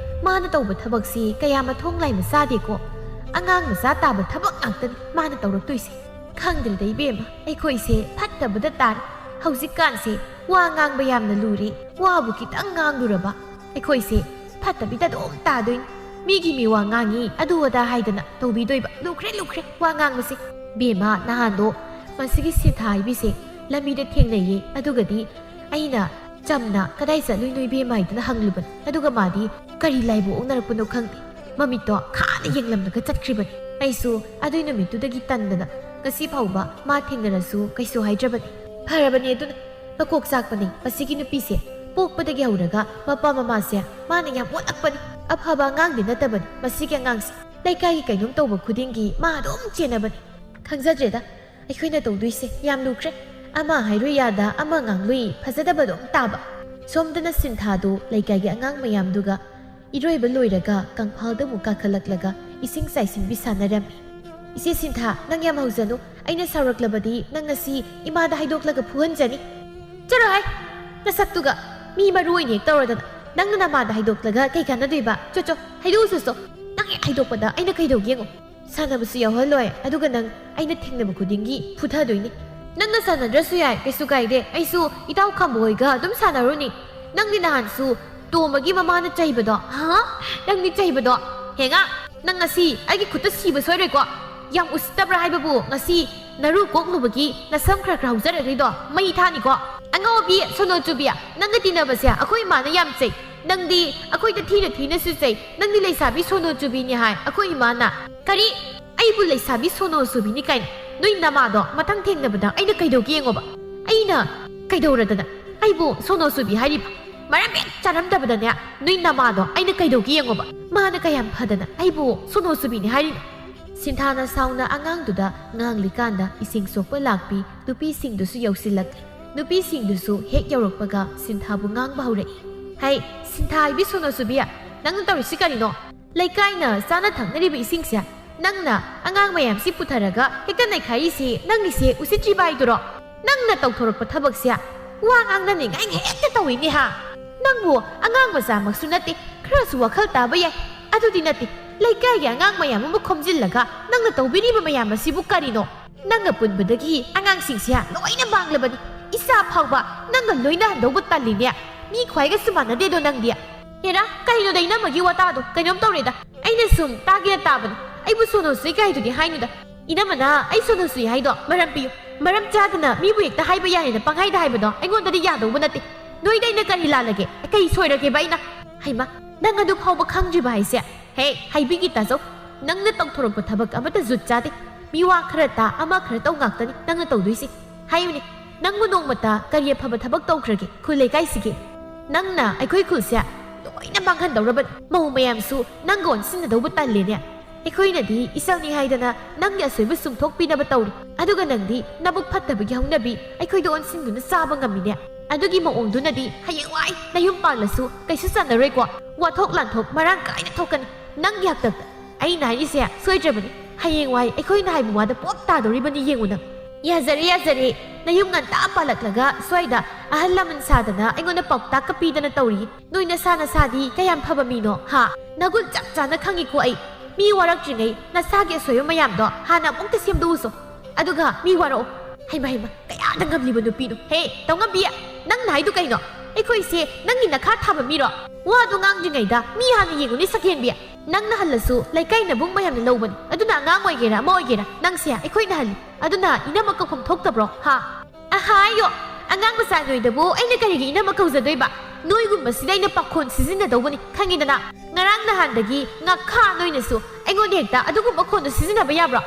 ꯃꯥꯅ ꯇꯧꯕ ꯊꯕꯛꯁꯤ ꯀꯌꯥ ꯃꯊꯣꯡ ꯂꯥꯏꯃ ꯆꯥꯗꯦꯀꯣ꯫ ꯑꯉꯥꯡ ꯃꯆꯥ ꯇꯥꯕ ꯊꯕꯛ ꯉꯥꯛꯇꯅꯤ ꯃꯥꯅ ꯇꯧꯔꯛꯇꯣꯏꯁꯦ꯫ ꯈꯪꯗ꯭ꯔꯦꯗ ꯏꯕꯦꯝꯃ, ꯑꯩꯈꯣꯏꯁꯦ ꯐꯠꯇꯕꯗ ꯇꯥꯔꯦ꯫ ꯍꯧꯖꯤꯛꯀꯥꯟꯁꯦ ꯋꯥ ꯉꯥꯡꯕ ꯌꯥꯝꯅ ꯂꯨꯔꯦ꯫ ꯋꯥꯕꯨ ꯈꯤꯇꯪ ꯉꯥꯡꯂꯨꯔꯕ ꯑꯩꯈꯣꯏꯁꯦ ꯐꯠꯇꯕꯤꯗ ꯑꯗꯨꯝ ꯇꯥꯗꯣꯏꯅꯤ꯫ ꯃꯤꯒꯤ ꯃꯤꯋꯥ ꯉꯥꯡꯉꯤ ꯑꯗꯨ ꯑꯗꯥ ꯍꯥꯏꯗꯅ ꯇꯧꯕꯤꯗꯣꯏꯕ꯫ ꯂꯨꯈ꯭ꯔꯦ, ꯂꯨꯈ꯭ꯔꯦ ꯋꯥ ꯉꯥꯡꯕꯁꯦ꯫ ꯕꯦꯝꯃ, ꯅꯍꯥꯟꯗꯣ ꯃꯁꯤꯒꯤ ꯁꯤꯟꯊꯥ ꯍꯥꯏꯕꯤꯁꯦ ꯂꯝꯕꯤꯗ ꯊꯦꯡꯅꯩꯌꯦ꯫ ꯑꯗꯨꯒꯗꯤ ꯑꯩꯅ ꯆꯝꯅ "ꯀꯗꯥꯏ ꯆꯠꯂꯨꯏꯅꯣ ꯏꯕꯦꯝꯃ?" ꯍꯥꯏꯗꯅ ꯍꯪꯂꯨꯕꯅꯤ꯫ ꯑꯗꯨꯒ ꯃꯥꯗꯤ ꯀꯔꯤ ꯂꯥꯏꯕꯨ ꯑꯣꯛꯅꯔꯛꯄꯅꯣ ꯈꯪꯗꯦ, ꯃꯃꯤꯠꯇꯣ ꯈꯥꯅ ꯌꯦꯡꯂꯝꯂꯒ ꯆꯠꯈ꯭ꯔꯤꯕꯅꯤ꯫ ꯑꯩꯁꯨ ꯑꯗꯨꯏ ꯅꯨꯃꯤꯠꯇꯨꯗꯒꯤ ꯇꯟꯗꯅ ꯉꯁꯤ ꯐꯥꯎꯕ ꯃꯥ ꯊꯦꯡꯅꯔꯁꯨ ꯀꯩꯁꯨ ꯍꯥꯏꯗ꯭ꯔꯕꯅꯤ꯫ ꯐꯔꯕꯅꯦ ꯑꯗꯨꯅ꯫ ꯃꯀꯣꯛ ꯆꯥꯛꯄꯅꯤ ꯃꯁꯤꯒꯤ ꯅꯨꯄꯤꯁꯦ꯫ ꯄꯣꯛꯄꯗꯒꯤ ꯍꯧꯔꯒ ꯃꯄꯥ ꯃꯃꯥꯁꯦ ꯃꯥꯅ ꯌꯥꯝ ꯑꯣꯠꯂꯛꯄꯅꯤ꯫ ꯑꯐꯕ ꯑꯉꯥꯡꯗꯤ ꯅꯠꯇꯕꯅꯤ ꯃꯁꯤꯒꯤ ꯑꯉꯥꯡꯁꯦ꯫ ꯂꯩꯀꯥꯏꯒꯤ ꯀꯩꯅꯣꯝ ꯇꯧꯕ ꯈꯨꯗꯤꯡꯒꯤ ꯃꯥ ꯑꯗꯨꯝ ꯆꯦꯟꯅꯕꯅꯤ꯫ ꯈꯪꯖꯗ꯭ꯔꯦꯗ, ꯑꯩꯈꯣꯏꯅ ꯇꯧꯗꯣꯏꯁꯦ ꯌꯥꯝ ꯂꯨꯈ꯭ꯔꯦ꯫ ꯑꯃ ꯍꯥꯏꯔꯨ ꯌꯥꯗ, ꯑꯃ ꯉꯥꯡꯂꯨꯏ ꯐꯖꯗꯕ ꯑꯗꯨꯝ ꯇꯥꯕ꯫ ꯁꯣꯝꯗꯅ ꯁꯤꯟꯊꯥꯗꯨ ꯂꯩꯀꯥꯏꯒꯤ ꯑꯉꯥꯡ ꯃꯌꯥꯝꯗꯨꯒ ꯏꯔꯣꯏꯕ ꯂꯣꯏꯔꯒ ꯀꯪꯐꯥꯜꯗ ꯑꯃꯨꯛ ꯀꯥꯈꯠꯂꯛꯂꯒ ꯏꯁꯤꯡ ꯆꯥꯏꯁꯤꯟꯕꯤ ꯁꯥꯟꯅꯔꯝꯃꯤ꯫ "ꯏꯆꯦ ꯁꯤꯟꯊꯥ, ꯅꯪ ꯌꯥꯝ ꯍꯧꯖꯅꯨ꯫ ꯑꯩꯅ ꯁꯥꯎꯔꯛꯂꯕꯗꯤ ꯅꯪ ꯉꯁꯤ ꯏꯃꯥꯗ ꯍꯥꯏꯗꯣꯛꯂꯒ ꯐꯨꯍꯟꯖꯅꯤ꯫" "ꯆꯠꯂꯣ ꯍꯥꯏ, ꯅꯁꯛꯇꯨꯒ꯫ ꯃꯤ ꯃꯔꯨ ꯑꯣꯏꯅ ꯍꯦꯛ ꯇꯧꯔꯗꯅ ꯅꯪꯅ ꯅꯃꯥꯗ ꯍꯥꯏꯗꯣꯛꯂꯒ ꯀꯩ ꯀꯥꯟꯅꯗꯣꯏꯕ? ꯆꯣ ꯆꯣ, ꯍꯥꯏꯗꯣꯛꯎꯁꯨ ꯆꯣ꯫ ꯅꯪ ꯍꯦꯛ ꯍꯥꯏꯗꯣꯛꯄꯗ ꯑꯩꯅ ꯀꯩꯗꯧꯒꯦ ꯌꯦꯡꯉꯣ꯫ ꯁꯥꯟꯅꯕꯁꯨ ꯌꯥꯎꯍꯜꯂꯣꯏ, ꯑꯗꯨꯒ ꯅꯪ ꯑꯩꯅ ꯊꯦꯡꯅꯕ ꯈꯨꯗꯤꯡꯒꯤ ꯐꯨꯊꯗꯣꯏꯅꯤ꯫ ꯅꯪꯅ ꯁꯥꯟꯅꯗ꯭ꯔꯁꯨ ꯌꯥꯏ, ꯀꯩꯁꯨ ꯀꯥꯏꯗꯦ꯫ ꯑꯩꯁꯨ ꯏꯇꯥꯎ ꯈꯥꯝꯕ ꯍꯣꯏꯒ ꯑꯗꯨꯝ ꯁꯥꯟꯅꯔꯨꯅꯤ꯫ ꯅꯪꯗꯤ ꯅꯍꯥꯟꯁꯨ ꯇꯣꯝꯕꯒꯤ ꯃꯃꯥꯅ ꯆꯩꯕꯗꯣ, ꯍꯥ? ꯅꯪꯗꯤ ꯆꯩꯕꯗꯣ? ꯍꯦꯡꯉꯥ, ꯅꯪ ꯉꯁꯤ ꯑꯩꯒꯤ ꯈꯨꯠꯇ ꯁꯤꯕ ꯁꯣꯏꯔꯣꯏꯀꯣ? ꯌꯥꯝ ꯎꯁꯤꯠꯇꯕ꯭ꯔꯥ ꯍꯥꯏꯕꯕꯨ, ꯉꯁꯤ ꯅꯔꯨ ꯀꯣꯛꯂꯨꯕꯒꯤ ꯅꯁꯝ ꯈꯔ ꯈꯔ ꯍꯧꯖꯔꯛꯂꯤꯗꯣ ꯃꯩ ꯊꯥꯅꯤꯀꯣ꯫ ꯑꯉꯥꯎꯕꯤ ꯁꯣꯅꯣ ꯆꯨꯕꯤ, ꯅꯪꯒ ꯇꯤꯟꯅꯕꯁꯦ ꯑꯩꯈꯣꯏ ꯏꯃꯥꯅ ꯌꯥꯝ ꯆꯩ꯫ ꯅꯪꯗꯤ ꯑꯩꯈꯣꯏꯗ ꯊꯤꯅ ꯊꯤꯅꯁꯨ ꯆꯩ꯫ ꯅꯪꯗꯤ ꯂꯩꯁꯥꯕꯤ ꯁꯣꯅꯣ ꯆꯨꯕꯤꯅꯤ ꯍꯥꯏ ꯑꯩꯈꯣꯏ ꯏꯃꯥꯅ꯫ ꯀꯔꯤ? ꯑꯩꯕꯨ ꯂꯩꯁꯥꯕꯤ ꯁꯣꯅꯣ ꯆꯨꯕꯤꯅꯤ ꯀꯥꯏꯅ? ꯅꯣꯏ ꯅꯃꯥꯗꯣ ꯃꯊꯪ ꯊꯦꯡꯅꯕꯗ ꯑꯩꯅ ꯀꯩꯗꯧꯒꯦ ꯌꯦꯡꯉꯣꯕ꯫ ꯑꯩꯅ ꯀꯩꯗꯧꯔꯗꯅ ꯑꯩꯕꯨ ꯁꯣꯅꯣ ꯆꯨꯕꯤ ꯍꯥꯏꯔꯤꯕ? ꯃꯔꯝ ꯍꯦꯛ ꯆꯥꯔꯝꯗꯕꯗꯅꯦ, ꯅꯣꯏ ꯅꯃꯥꯗꯣ ꯑꯩꯅ ꯀꯩꯗꯧꯒꯦ ꯌꯦꯡꯉꯣꯕ꯫ ꯃꯥꯅ ꯀꯌꯥꯝ ꯐꯗꯅ ꯑꯩꯕꯨ ꯁꯣꯅꯣ ꯆꯨꯕꯤꯅꯤ ꯍꯥꯏꯔꯤꯅꯣ? ꯁꯤꯟꯊꯥꯅ ꯁꯥꯎꯅ ꯑꯉꯥꯡꯗꯨꯗ ꯉꯥꯡꯂꯤꯀꯥꯟꯗ ꯏꯁꯤꯡ ꯁꯣꯛꯄ ꯂꯥꯛꯄꯤ ꯅꯨꯄꯤꯁꯤꯡꯗꯨꯁꯨ ꯌꯧꯁꯤꯜꯂꯛꯂꯤ꯫ ꯅꯨꯄꯤꯁꯤꯡꯗꯨꯁꯨ ꯍꯦꯛ ꯌꯧꯔꯛꯄꯒ ꯁꯤꯟꯊꯥꯕꯨ ꯉꯥꯡꯕ ꯍꯧꯔꯛꯏ꯫ "ꯍꯩ, ꯁꯤꯟꯊꯥ ꯍꯥꯏꯕꯤ ꯁꯣꯅꯣ ꯆꯨꯕꯤ, ꯅꯪꯅ ꯇꯧꯔꯤꯁꯤ ꯀꯔꯤꯅꯣ? ꯂꯩꯀꯥꯏꯅ ꯆꯥꯅ ꯊꯛꯅꯔꯤꯕ ꯏꯁꯤꯡꯁꯦ ꯅꯪꯅ ꯑꯉꯥꯡ ꯃꯌꯥꯝꯁꯤ ꯄꯨꯊꯔꯒ ꯍꯦꯛꯇ ꯅꯩꯈꯥꯏꯔꯤꯁꯤ ꯅꯪꯒꯤꯁꯦ ꯎꯁꯤꯠꯇ꯭ꯔꯤꯕ ꯍꯥꯏꯗꯨꯔꯣ? ꯅꯪꯅ ꯇꯧꯊꯣꯔꯛꯄ ꯊꯕꯛꯁꯦ ꯋꯥ ꯉꯥꯡꯅꯅꯤꯡꯉꯥꯏ ꯍꯦꯛꯇ ꯇꯧꯏꯅꯦ ꯍꯥ? ꯅꯪꯕꯨ ꯑꯉꯥꯡ ꯃꯆꯥꯃꯛꯁꯨ ꯅꯠꯇꯦ, ꯈꯔꯁꯨ ꯋꯥꯈꯜ ꯇꯥꯕ ꯌꯥꯏ꯫ ꯑꯗꯨꯗꯤ ꯅꯠꯇꯦ, ꯂꯩꯀꯥꯏꯒꯤ ꯑꯉꯥꯡ ꯃꯌꯥꯝ ꯑꯃ ꯈꯣꯝꯖꯤꯜꯂꯒ ꯅꯪꯅ ꯇꯧꯕꯤꯔꯤꯕ ꯃꯌꯥꯝ ꯑꯁꯤꯕꯨ ꯀꯔꯤꯅꯣ? ꯅꯪꯅ ꯄꯨꯟꯕꯗꯒꯤ ꯑꯉꯥꯡꯁꯤꯡꯁꯦ ꯂꯣꯏꯅ ꯃꯥꯡꯂꯕꯅꯤ꯫ ꯏꯆꯥ ꯐꯥꯎꯕ ꯅꯪꯒ ꯂꯣꯏꯅꯍꯟꯗꯧꯕ ꯇꯜꯂꯤꯅꯦ꯫ ꯃꯤ ꯈ꯭ꯋꯥꯏꯒꯁꯨ ꯃꯥꯟꯅꯗꯦꯗꯣ ꯅꯪꯗꯤ꯫ ꯍꯦꯔꯥ, ꯀꯩꯅꯣꯗ ꯏꯅꯝꯃꯒꯤ ꯋꯥꯇꯥꯗꯣ? ꯀꯩꯅꯣꯝ ꯇꯧꯔꯦꯗ꯫ ꯑꯩꯅ ꯁꯨꯝ ꯇꯥꯒꯦꯅ ꯇꯥꯕꯅꯤ꯫ ꯑꯩꯕꯨ ꯁꯣꯅꯣ ꯁꯨꯏ ꯀꯥꯏꯗꯨꯗꯤ ꯍꯥꯏꯅꯨꯗ꯫ ꯏꯅꯝꯃꯅ ꯑꯩ ꯁꯣꯅꯣ ꯁꯨꯏ ꯍꯥꯏꯗꯣ ꯃꯔꯝ ꯄꯤꯌꯨ꯫ ꯃꯔꯝ ꯆꯥꯗꯅ ꯃꯤꯕꯨ ꯍꯦꯛꯇ ꯍꯥꯏꯕ ꯌꯥꯏꯅ ꯄꯪꯍꯥꯏꯗ ꯍꯥꯏꯕꯗꯣ ꯑꯩꯉꯣꯟꯗꯗꯤ ꯌꯥꯗꯧꯕ ꯅꯠꯇꯦ꯫ ꯅꯣꯏꯗ ꯑꯩꯅ ꯀꯔꯤ ꯂꯥꯜꯂꯒꯦ? ꯀꯩ ꯁꯣꯏꯔꯒꯦꯕ ꯑꯩꯅ? ꯍꯩꯃ, ꯅꯪ ꯑꯗꯨ ꯐꯥꯎꯕ ꯈꯪꯗ꯭ꯔꯤꯕ ꯍꯥꯏꯁꯦ? ꯍꯦ, ꯍꯥꯏꯕꯤꯒꯦ ꯇꯥꯖꯧ꯫ ꯅꯪꯅ ꯇꯧꯊꯣꯔꯛꯄ ꯊꯕꯛ ꯑꯃꯠꯇ ꯖꯨꯠ ꯆꯥꯗꯦ꯫ ꯃꯤ ꯋꯥ ꯈꯔ ꯇꯥ, ꯑꯃ ꯈꯔ ꯇꯧ ꯉꯥꯛꯇꯅꯤ ꯅꯪꯅ ꯇꯧꯗꯣꯏꯁꯦ꯫ ꯍꯥꯏꯌꯨꯅꯦ, ꯅꯪꯕꯨ ꯅꯣꯡꯃꯇ ꯀꯔꯤ ꯑꯐꯕ ꯊꯕꯛ ꯇꯧꯈ꯭ꯔꯒꯦ ꯈꯨꯜ ꯂꯩꯀꯥꯏꯁꯤꯒꯤ? ꯅꯪꯅ ꯑꯩꯈꯣꯏ ꯈꯨꯜꯁꯦ ꯂꯣꯏꯅ ꯃꯥꯡꯍꯟꯗꯧꯔꯕꯅꯤ꯫ ꯃꯧ ꯃꯌꯥꯝꯁꯨ ꯅꯪꯒ ꯑꯣꯟꯁꯤꯟꯅꯗꯧꯕ ꯇꯜꯂꯦꯅꯦ꯫ ꯑꯩꯈꯣꯏꯅꯗꯤ ꯏꯆꯜꯅꯤ ꯍꯥꯏꯗꯅ ꯅꯪꯒꯤ ꯑꯁꯣꯏꯕ ꯆꯨꯝꯊꯣꯛꯄꯤꯅꯕ ꯇꯧꯔꯤ, ꯑꯗꯨꯒ ꯅꯪꯗꯤ ꯅꯕꯨꯛ ꯐꯠꯇꯕꯒꯤ ꯍꯧꯅꯕꯤ ꯑꯩꯈꯣꯏꯗ ꯑꯣꯟꯁꯤꯟꯗꯨꯅ ꯆꯥꯕ ꯉꯝꯃꯤꯅꯦ꯫ ꯑꯗꯨꯒꯤ ꯃꯑꯣꯡꯗꯨꯅꯗꯤ ꯍꯌꯦꯡꯋꯥꯏ ꯅꯌꯨꯝ ꯄꯥꯜꯂꯁꯨ ꯀꯩꯁꯨ ꯆꯟꯅꯔꯣꯏꯀꯣ꯫ ꯋꯥꯊꯣꯛ ꯂꯥꯟꯊꯣꯛ ꯃꯔꯥꯡ ꯀꯥꯏꯅ ꯊꯣꯛꯀꯅꯤ꯫ ꯅꯪꯒꯤ ꯍꯥꯛꯇꯛꯇ ꯑꯩꯅ ꯍꯥꯏꯔꯤꯁꯦ ꯁꯣꯏꯗ꯭ꯔꯕꯅꯤ꯫ ꯍꯌꯦꯡꯋꯥꯏ ꯑꯩꯈꯣꯏꯅ ꯍꯥꯏꯕ ꯋꯥꯗ ꯄꯣꯞ ꯇꯥꯗꯧꯔꯤꯕꯅꯤ, ꯌꯦꯡꯉꯨ ꯅꯪ꯫ ꯌꯥꯖꯔꯦ, ꯌꯥꯖꯔꯦ꯫ ꯅꯌꯨꯝ ꯉꯟꯇꯥ ꯄꯥꯜꯂꯛꯂꯒ ꯁ꯭ꯋꯥꯏꯗ ꯑꯍꯜ ꯂꯃꯟ ꯁꯥꯗꯅ ꯑꯩꯉꯣꯟꯗ ꯄꯥꯎꯇꯥꯛꯀ ꯄꯤꯗꯅ ꯇꯧꯔꯤ꯫ ꯅꯣꯏ ꯅꯁꯥ ꯅꯁꯥꯗꯤ ꯀꯌꯥꯝ ꯐꯕ ꯃꯤꯅꯣ, ꯍꯥ? ꯅꯒꯨꯟ ꯆꯞ ꯆꯥꯅ ꯈꯪꯉꯤꯀꯣ ꯑꯩ꯫ ꯃꯤ ꯋꯥꯔꯛꯇ꯭ꯔꯤꯉꯩ ꯅꯁꯥꯒꯤ ꯑꯁꯣꯏꯕ ꯃꯌꯥꯝꯗꯣ ꯍꯥꯟꯅ ꯑꯃꯨꯛꯇ ꯁꯦꯝꯗꯣꯛꯎꯁꯣ꯫ ꯑꯗꯨꯒ ꯃꯤ ꯋꯥꯔꯛꯑꯣ꯫ ꯍꯩꯃ, ꯍꯩꯃ, ꯀꯌꯥꯗ ꯉꯝꯂꯤꯕ ꯅꯨꯄꯤꯅꯣ? ꯍꯦ, ꯇꯧꯉꯝꯕꯤ, ꯅꯪꯅ ꯍꯥꯏꯗꯨ ꯀꯩꯅꯣ? ꯑꯩꯈꯣꯏꯁꯦ ꯅꯪꯒꯤ ꯅꯈꯥ ꯊꯥꯕ ꯃꯤꯔꯣ? ꯋꯥꯗꯨ ꯉꯥꯡꯗ꯭ꯔꯤꯉꯩꯗ ꯃꯤ ꯍꯥꯟꯅ ꯌꯦꯡꯉꯨꯅꯦ, ꯁꯛꯍꯦꯟꯕꯤ꯫ ꯅꯪꯅ ꯍꯜꯂꯁꯨ ꯂꯩꯀꯥꯏ ꯅꯕꯨꯡ ꯃꯌꯥꯝꯅ ꯂꯧꯕꯅꯤ, ꯑꯗꯨꯅ ꯑꯉꯥꯡ ꯑꯣꯏꯒꯦꯔꯥ ꯑꯃ ꯑꯣꯏꯒꯦꯔꯥ, ꯅꯪꯁꯦ ꯑꯩꯈꯣꯏꯅ ꯍꯜꯂꯤ꯫ ꯑꯗꯨꯅ ꯏꯅꯝꯃ ꯀꯧꯐꯝ ꯊꯣꯛꯇꯕ꯭ꯔꯣ, ꯍꯥ? ꯑꯍꯥꯌꯣ, ꯑꯉꯥꯡ ꯃꯆꯥ ꯅꯣꯏꯗꯕꯨ ꯑꯩꯅ ꯀꯔꯤꯒꯤ ꯏꯅꯝꯃ ꯀꯧꯖꯗꯣꯏꯕ? ꯅꯣꯏꯒꯨꯝꯕꯁꯤꯗ ꯑꯩꯅ ꯄꯥꯈꯣꯟ ꯁꯤꯖꯤꯟꯅꯗꯧꯕꯅꯤ, ꯈꯪꯉꯤꯗꯅ? ꯉꯔꯥꯡ ꯅꯍꯥꯟꯗꯒꯤ ꯉꯥꯈꯥ ꯅꯣꯏꯅꯁꯨ ꯑꯩꯉꯣꯟꯗ ꯍꯦꯛꯇ ꯑꯗꯨꯒꯨꯝꯕ ꯈꯣꯟꯗꯣ ꯁꯤꯖꯤꯟꯅꯕ ꯌꯥꯕ꯭ꯔꯣ?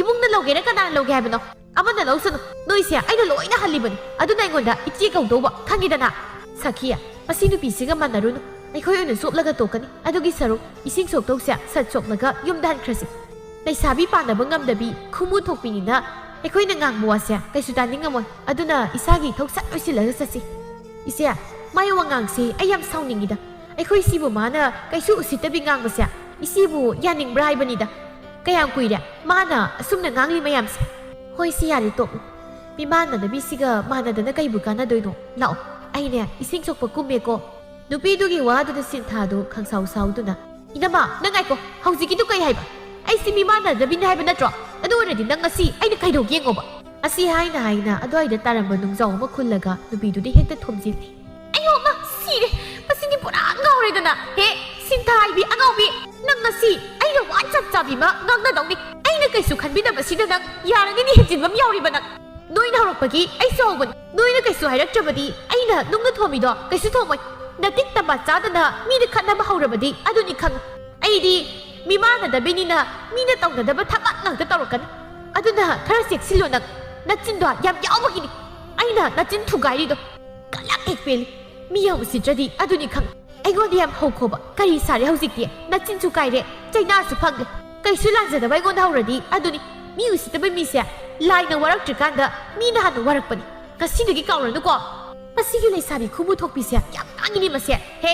ꯏꯕꯨꯡꯅ ꯂꯧꯒꯦꯔꯥ ꯀꯅꯥꯅ ꯂꯧꯒꯦ ꯍꯥꯏꯕꯅꯣ? ꯑꯃꯅ ꯂꯧꯁꯅꯨ, ꯅꯣꯏꯁꯦ ꯑꯩꯅ ꯂꯣꯏꯅ ꯍꯜꯂꯤꯕꯅꯤ, ꯑꯗꯨꯅ ꯑꯩꯉꯣꯟꯗ ꯏꯆꯦ ꯀꯧꯗꯧꯕ, ꯈꯪꯉꯤꯗꯅ? ꯁꯈꯤ, ꯃꯁꯤ ꯅꯨꯄꯤꯁꯤꯒ ꯃꯥꯟꯅꯔꯨꯅꯨ, ꯑꯩꯈꯣꯏ ꯑꯣꯏꯅ ꯆꯣꯞꯂꯒ ꯇꯣꯛꯀꯅꯤ꯫ ꯑꯗꯨꯒꯤ ꯁꯔꯨꯛ ꯏꯁꯤꯡ ꯁꯣꯛꯇꯧꯁꯦ ꯁꯠ ꯁꯣꯛꯂꯒ ꯌꯨꯝꯗ ꯍꯟꯈ꯭ꯔꯁꯤ꯫ ꯂꯩꯁꯥꯕꯤ ꯄꯥꯟꯅꯕ ꯉꯝꯗꯕꯤ ꯈꯨꯃꯨ ꯊꯣꯛꯄꯤꯅꯤꯅ ꯑꯩꯈꯣꯏꯅ ꯉꯥꯡꯕ ꯋꯥꯁꯦ ꯀꯩꯁꯨ ꯇꯥꯅꯤꯡꯉꯝꯃꯣꯏ꯫ ꯑꯗꯨꯅ ꯏꯁꯥꯒꯤ ꯏꯊꯧ ꯁꯠ ꯂꯣꯏꯁꯤꯜꯂꯒ ꯆꯠꯁꯤ꯫ ꯏꯆꯦ, ꯃꯥꯏ ꯋꯥꯉꯥꯡꯁꯦ ꯑꯩ ꯌꯥꯝ ꯁꯥꯎꯅꯤꯡꯉꯤꯗ꯫ ꯑꯩꯈꯣꯏ ꯁꯤꯕꯨ ꯃꯥꯅ ꯀꯩꯁꯨ ꯎꯁꯤꯠꯇꯕꯤ ꯉꯥꯡꯕꯁꯦ ꯏꯆꯦꯕꯨ ꯌꯥꯅꯤꯡꯕ꯭ꯔꯥ ꯍꯥꯏꯕꯅꯤꯗ꯫ ꯀꯌꯥꯝ ꯀꯨꯏꯔꯦ ꯃꯥꯅ ꯑꯁꯨꯝꯅ ꯉꯥꯡꯂꯤ ꯃꯌꯥꯝꯁꯦ? ꯍꯣꯏ, ꯁꯤ ꯌꯥꯔꯦ, ꯇꯣꯛꯂꯣ꯫ ꯃꯤꯃꯥꯟꯅꯗꯕꯤꯁꯤꯒ ꯃꯥꯟꯅꯗꯅ ꯀꯩꯕꯨ ꯀꯥꯟꯅꯗꯣꯏꯅꯣ? ꯂꯥꯛꯑꯣ, ꯑꯩꯅꯦ ꯏꯁꯤꯡ ꯁꯣꯛꯄ ꯀꯨꯝꯃꯦꯀꯣ꯫ ꯅꯨꯄꯤꯗꯨꯒꯤ ꯋꯥꯗꯨꯗ ꯁꯤꯟꯊꯥꯗꯨ ꯈꯪꯁꯥꯎ ꯁꯥꯎꯗꯨꯅ, "ꯏꯅꯝꯃ, ꯅꯪ ꯉꯥꯏꯈꯣ, ꯍꯧꯖꯤꯛꯀꯤꯗꯨ ꯀꯩ ꯍꯥꯏꯕ? ꯑꯩꯁꯤ ꯃꯤꯃꯥꯟꯅꯗꯕꯤꯅꯤ ꯍꯥꯏꯕ ꯅꯠꯇ꯭ꯔꯣ? ꯑꯗꯨ ꯑꯣꯏꯔꯗꯤ ꯅꯪ ꯉꯁꯤ ꯑꯩꯅ ꯀꯩꯗꯧꯒꯦ ꯌꯦꯡꯉꯣꯕ?" ꯑꯁꯤ ꯍꯥꯏꯅ ꯍꯥꯏꯅ ꯑꯗꯨꯋꯥꯏꯗ ꯇꯥꯔꯝꯕ ꯅꯨꯡꯖꯥꯎ ꯑꯃ ꯈꯨꯜꯂꯒ ꯅꯨꯄꯤꯗꯨꯗ ꯍꯦꯛꯇ ꯊꯣꯝꯖꯤꯜꯂꯤ꯫ "ꯑꯌꯣ, ꯑꯃ ꯁꯤꯔꯦ! ꯃꯁꯤꯗꯤ ꯄꯨꯔꯥ ꯉꯥꯎꯔꯦꯗꯅ! ꯍꯦ, ꯁꯤꯟꯊꯥ ꯍꯥꯏꯕꯤ ꯑꯉꯥꯎꯕꯤ! ꯅꯪ ꯉꯁꯤ ꯑꯩꯅ ꯋꯥ ꯆꯞ ꯆꯥꯕꯤ ꯑꯃ ꯉꯥꯡꯅꯗꯧꯅꯤ꯫ ꯑꯩꯅ ꯀꯩꯁꯨ ꯈꯟꯕꯤꯗꯕꯁꯤꯗ ꯅꯪ ꯌꯥꯔꯒꯅꯤ ꯍꯦꯟꯖꯤꯟꯕ ꯑꯃ ꯌꯥꯎꯔꯤꯕ ꯅꯪ꯫ ꯅꯣꯏꯅ ꯍꯧꯔꯛꯄꯒꯤ ꯑꯩꯁꯨ ꯍꯧꯕꯅꯤ꯫ ꯅꯣꯏꯅ ꯀꯩꯁꯨ ꯍꯥꯏꯔꯛꯇ꯭ꯔꯕꯗꯤ ꯑꯩꯅ ꯅꯨꯡꯅ ꯊꯣꯝꯃꯤꯗꯣ ꯀꯩꯁꯨ ꯊꯣꯝꯃꯣꯏ꯫ ꯅꯇꯤꯛ ꯇꯝꯕꯥ ꯆꯥꯗꯅ ꯃꯤꯗ ꯈꯠꯅꯕ ꯍꯧꯔꯕꯗꯤ ꯑꯗꯨꯅꯤ ꯈꯪꯉꯨ꯫ ꯑꯩꯗꯤ ꯃꯤꯃꯥꯟꯅꯗꯕꯤꯅꯤꯅ ꯃꯤꯅ ꯇꯧꯅꯗꯕ ꯊꯕꯛ ꯉꯥꯛꯇ ꯇꯧꯔꯛꯀꯅꯤ꯫ ꯑꯗꯨꯅ ꯈꯔ ꯆꯦꯛꯁꯤꯜꯂꯣ ꯅꯪ꯫ ꯅꯆꯤꯟꯗꯣ ꯌꯥꯝ ꯌꯥꯎꯕꯒꯤꯅꯤ ꯑꯩꯅ ꯅꯆꯤꯟ ꯊꯨꯒꯥꯏꯔꯤꯗꯣ꯫ ꯀꯂꯛ ꯍꯦꯛ ꯄꯦꯜꯂꯤ꯫ ꯃꯤ ꯌꯥꯝ ꯎꯁꯤꯠꯇ꯭ꯔꯗꯤ ꯑꯗꯨꯅꯤ ꯈꯪꯉꯨ꯫ ꯑꯩꯉꯣꯟꯗ ꯌꯥꯝ ꯍꯧꯈꯣꯕ꯫ ꯀꯔꯤ ꯁꯥꯔꯦ ꯍꯧꯖꯤꯛꯇꯤ? ꯅꯆꯤꯟꯁꯨ ꯀꯥꯏꯔꯦ, ꯆꯩꯅꯥꯁꯨ ꯐꯪꯂꯦ꯫ ꯀꯩꯁꯨ ꯂꯥꯟꯖꯗꯕ ꯑꯩꯉꯣꯟꯗ ꯍꯧꯔꯗꯤ ꯑꯗꯨꯅꯤ꯫ ꯃꯤ ꯎꯁꯤꯠꯇꯕ ꯃꯤꯁꯦ ꯂꯥꯏꯅ ꯋꯥꯔꯛꯇ꯭ꯔꯤꯀꯥꯟꯗ ꯃꯤꯅ ꯍꯥꯟꯅ ꯋꯥꯔꯛꯄꯅꯤ꯫ ꯉꯁꯤꯗꯒꯤ ꯀꯥꯎꯔꯅꯨꯀꯣ꯫ ꯃꯁꯤꯒꯤ ꯂꯩꯁꯥꯕꯤ ꯈꯨꯃꯨ ꯊꯣꯛꯄꯤꯁꯦ ꯌꯥꯝ ꯉꯥꯡꯉꯤꯅꯦ ꯃꯁꯦ꯫ ꯍꯦ,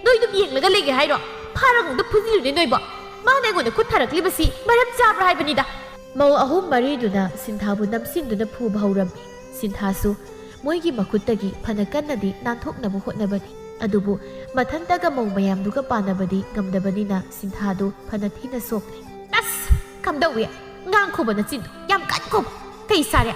ꯅꯣꯏ ꯑꯗꯨꯝ ꯌꯦꯡꯂꯒ ꯂꯩꯒꯦ ꯍꯥꯏꯔꯣ? ꯐꯥꯔꯒ ꯑꯝꯇ ꯐꯨꯖꯤꯜꯂꯨꯅꯦ ꯅꯣꯏꯕꯣ꯫ ꯃꯥꯅ ꯑꯩꯉꯣꯟꯗ ꯈꯨꯠ ꯊꯥꯔꯛꯂꯤꯕꯁꯤ ꯃꯔꯝ ꯆꯥꯕ꯭ꯔꯥ ꯍꯥꯏꯕꯅꯤꯗ꯫ ꯃꯧ ꯑꯍꯨꯝ ꯃꯔꯤꯗꯨꯅ ꯁꯤꯟꯊꯥꯕꯨ ꯅꯝꯁꯤꯟꯗꯨꯅ ꯐꯨꯕ ꯍꯧꯔꯝꯃꯤ꯫ ꯁꯤꯟꯊꯥꯁꯨ ꯃꯣꯏꯒꯤ ꯃꯈꯨꯠꯇꯒꯤ ꯐꯅ ꯀꯟꯅꯗꯤ ꯅꯥꯟꯊꯣꯛꯅꯕ ꯍꯣꯠꯅꯕꯅꯤ꯫ ꯑꯗꯨꯕꯨ ꯃꯊꯟꯇꯒ ꯃꯧ ꯃꯌꯥꯝꯗꯨꯒ ꯄꯥꯟꯅꯕꯗꯤ ꯉꯝꯗꯕꯅꯤꯅ ꯁꯤꯟꯊꯥꯗꯨ ꯐꯅ ꯊꯤꯅ ꯁꯣꯛꯂꯦ꯫ ꯑꯁ! ꯀꯝꯗꯧꯏ? ꯉꯥꯡꯈꯣꯕ ꯅꯆꯤꯟꯗꯣ꯫ ꯌꯥꯝ ꯀꯟꯈꯣꯕ꯫ ꯀꯩ ꯁꯥꯔꯦ?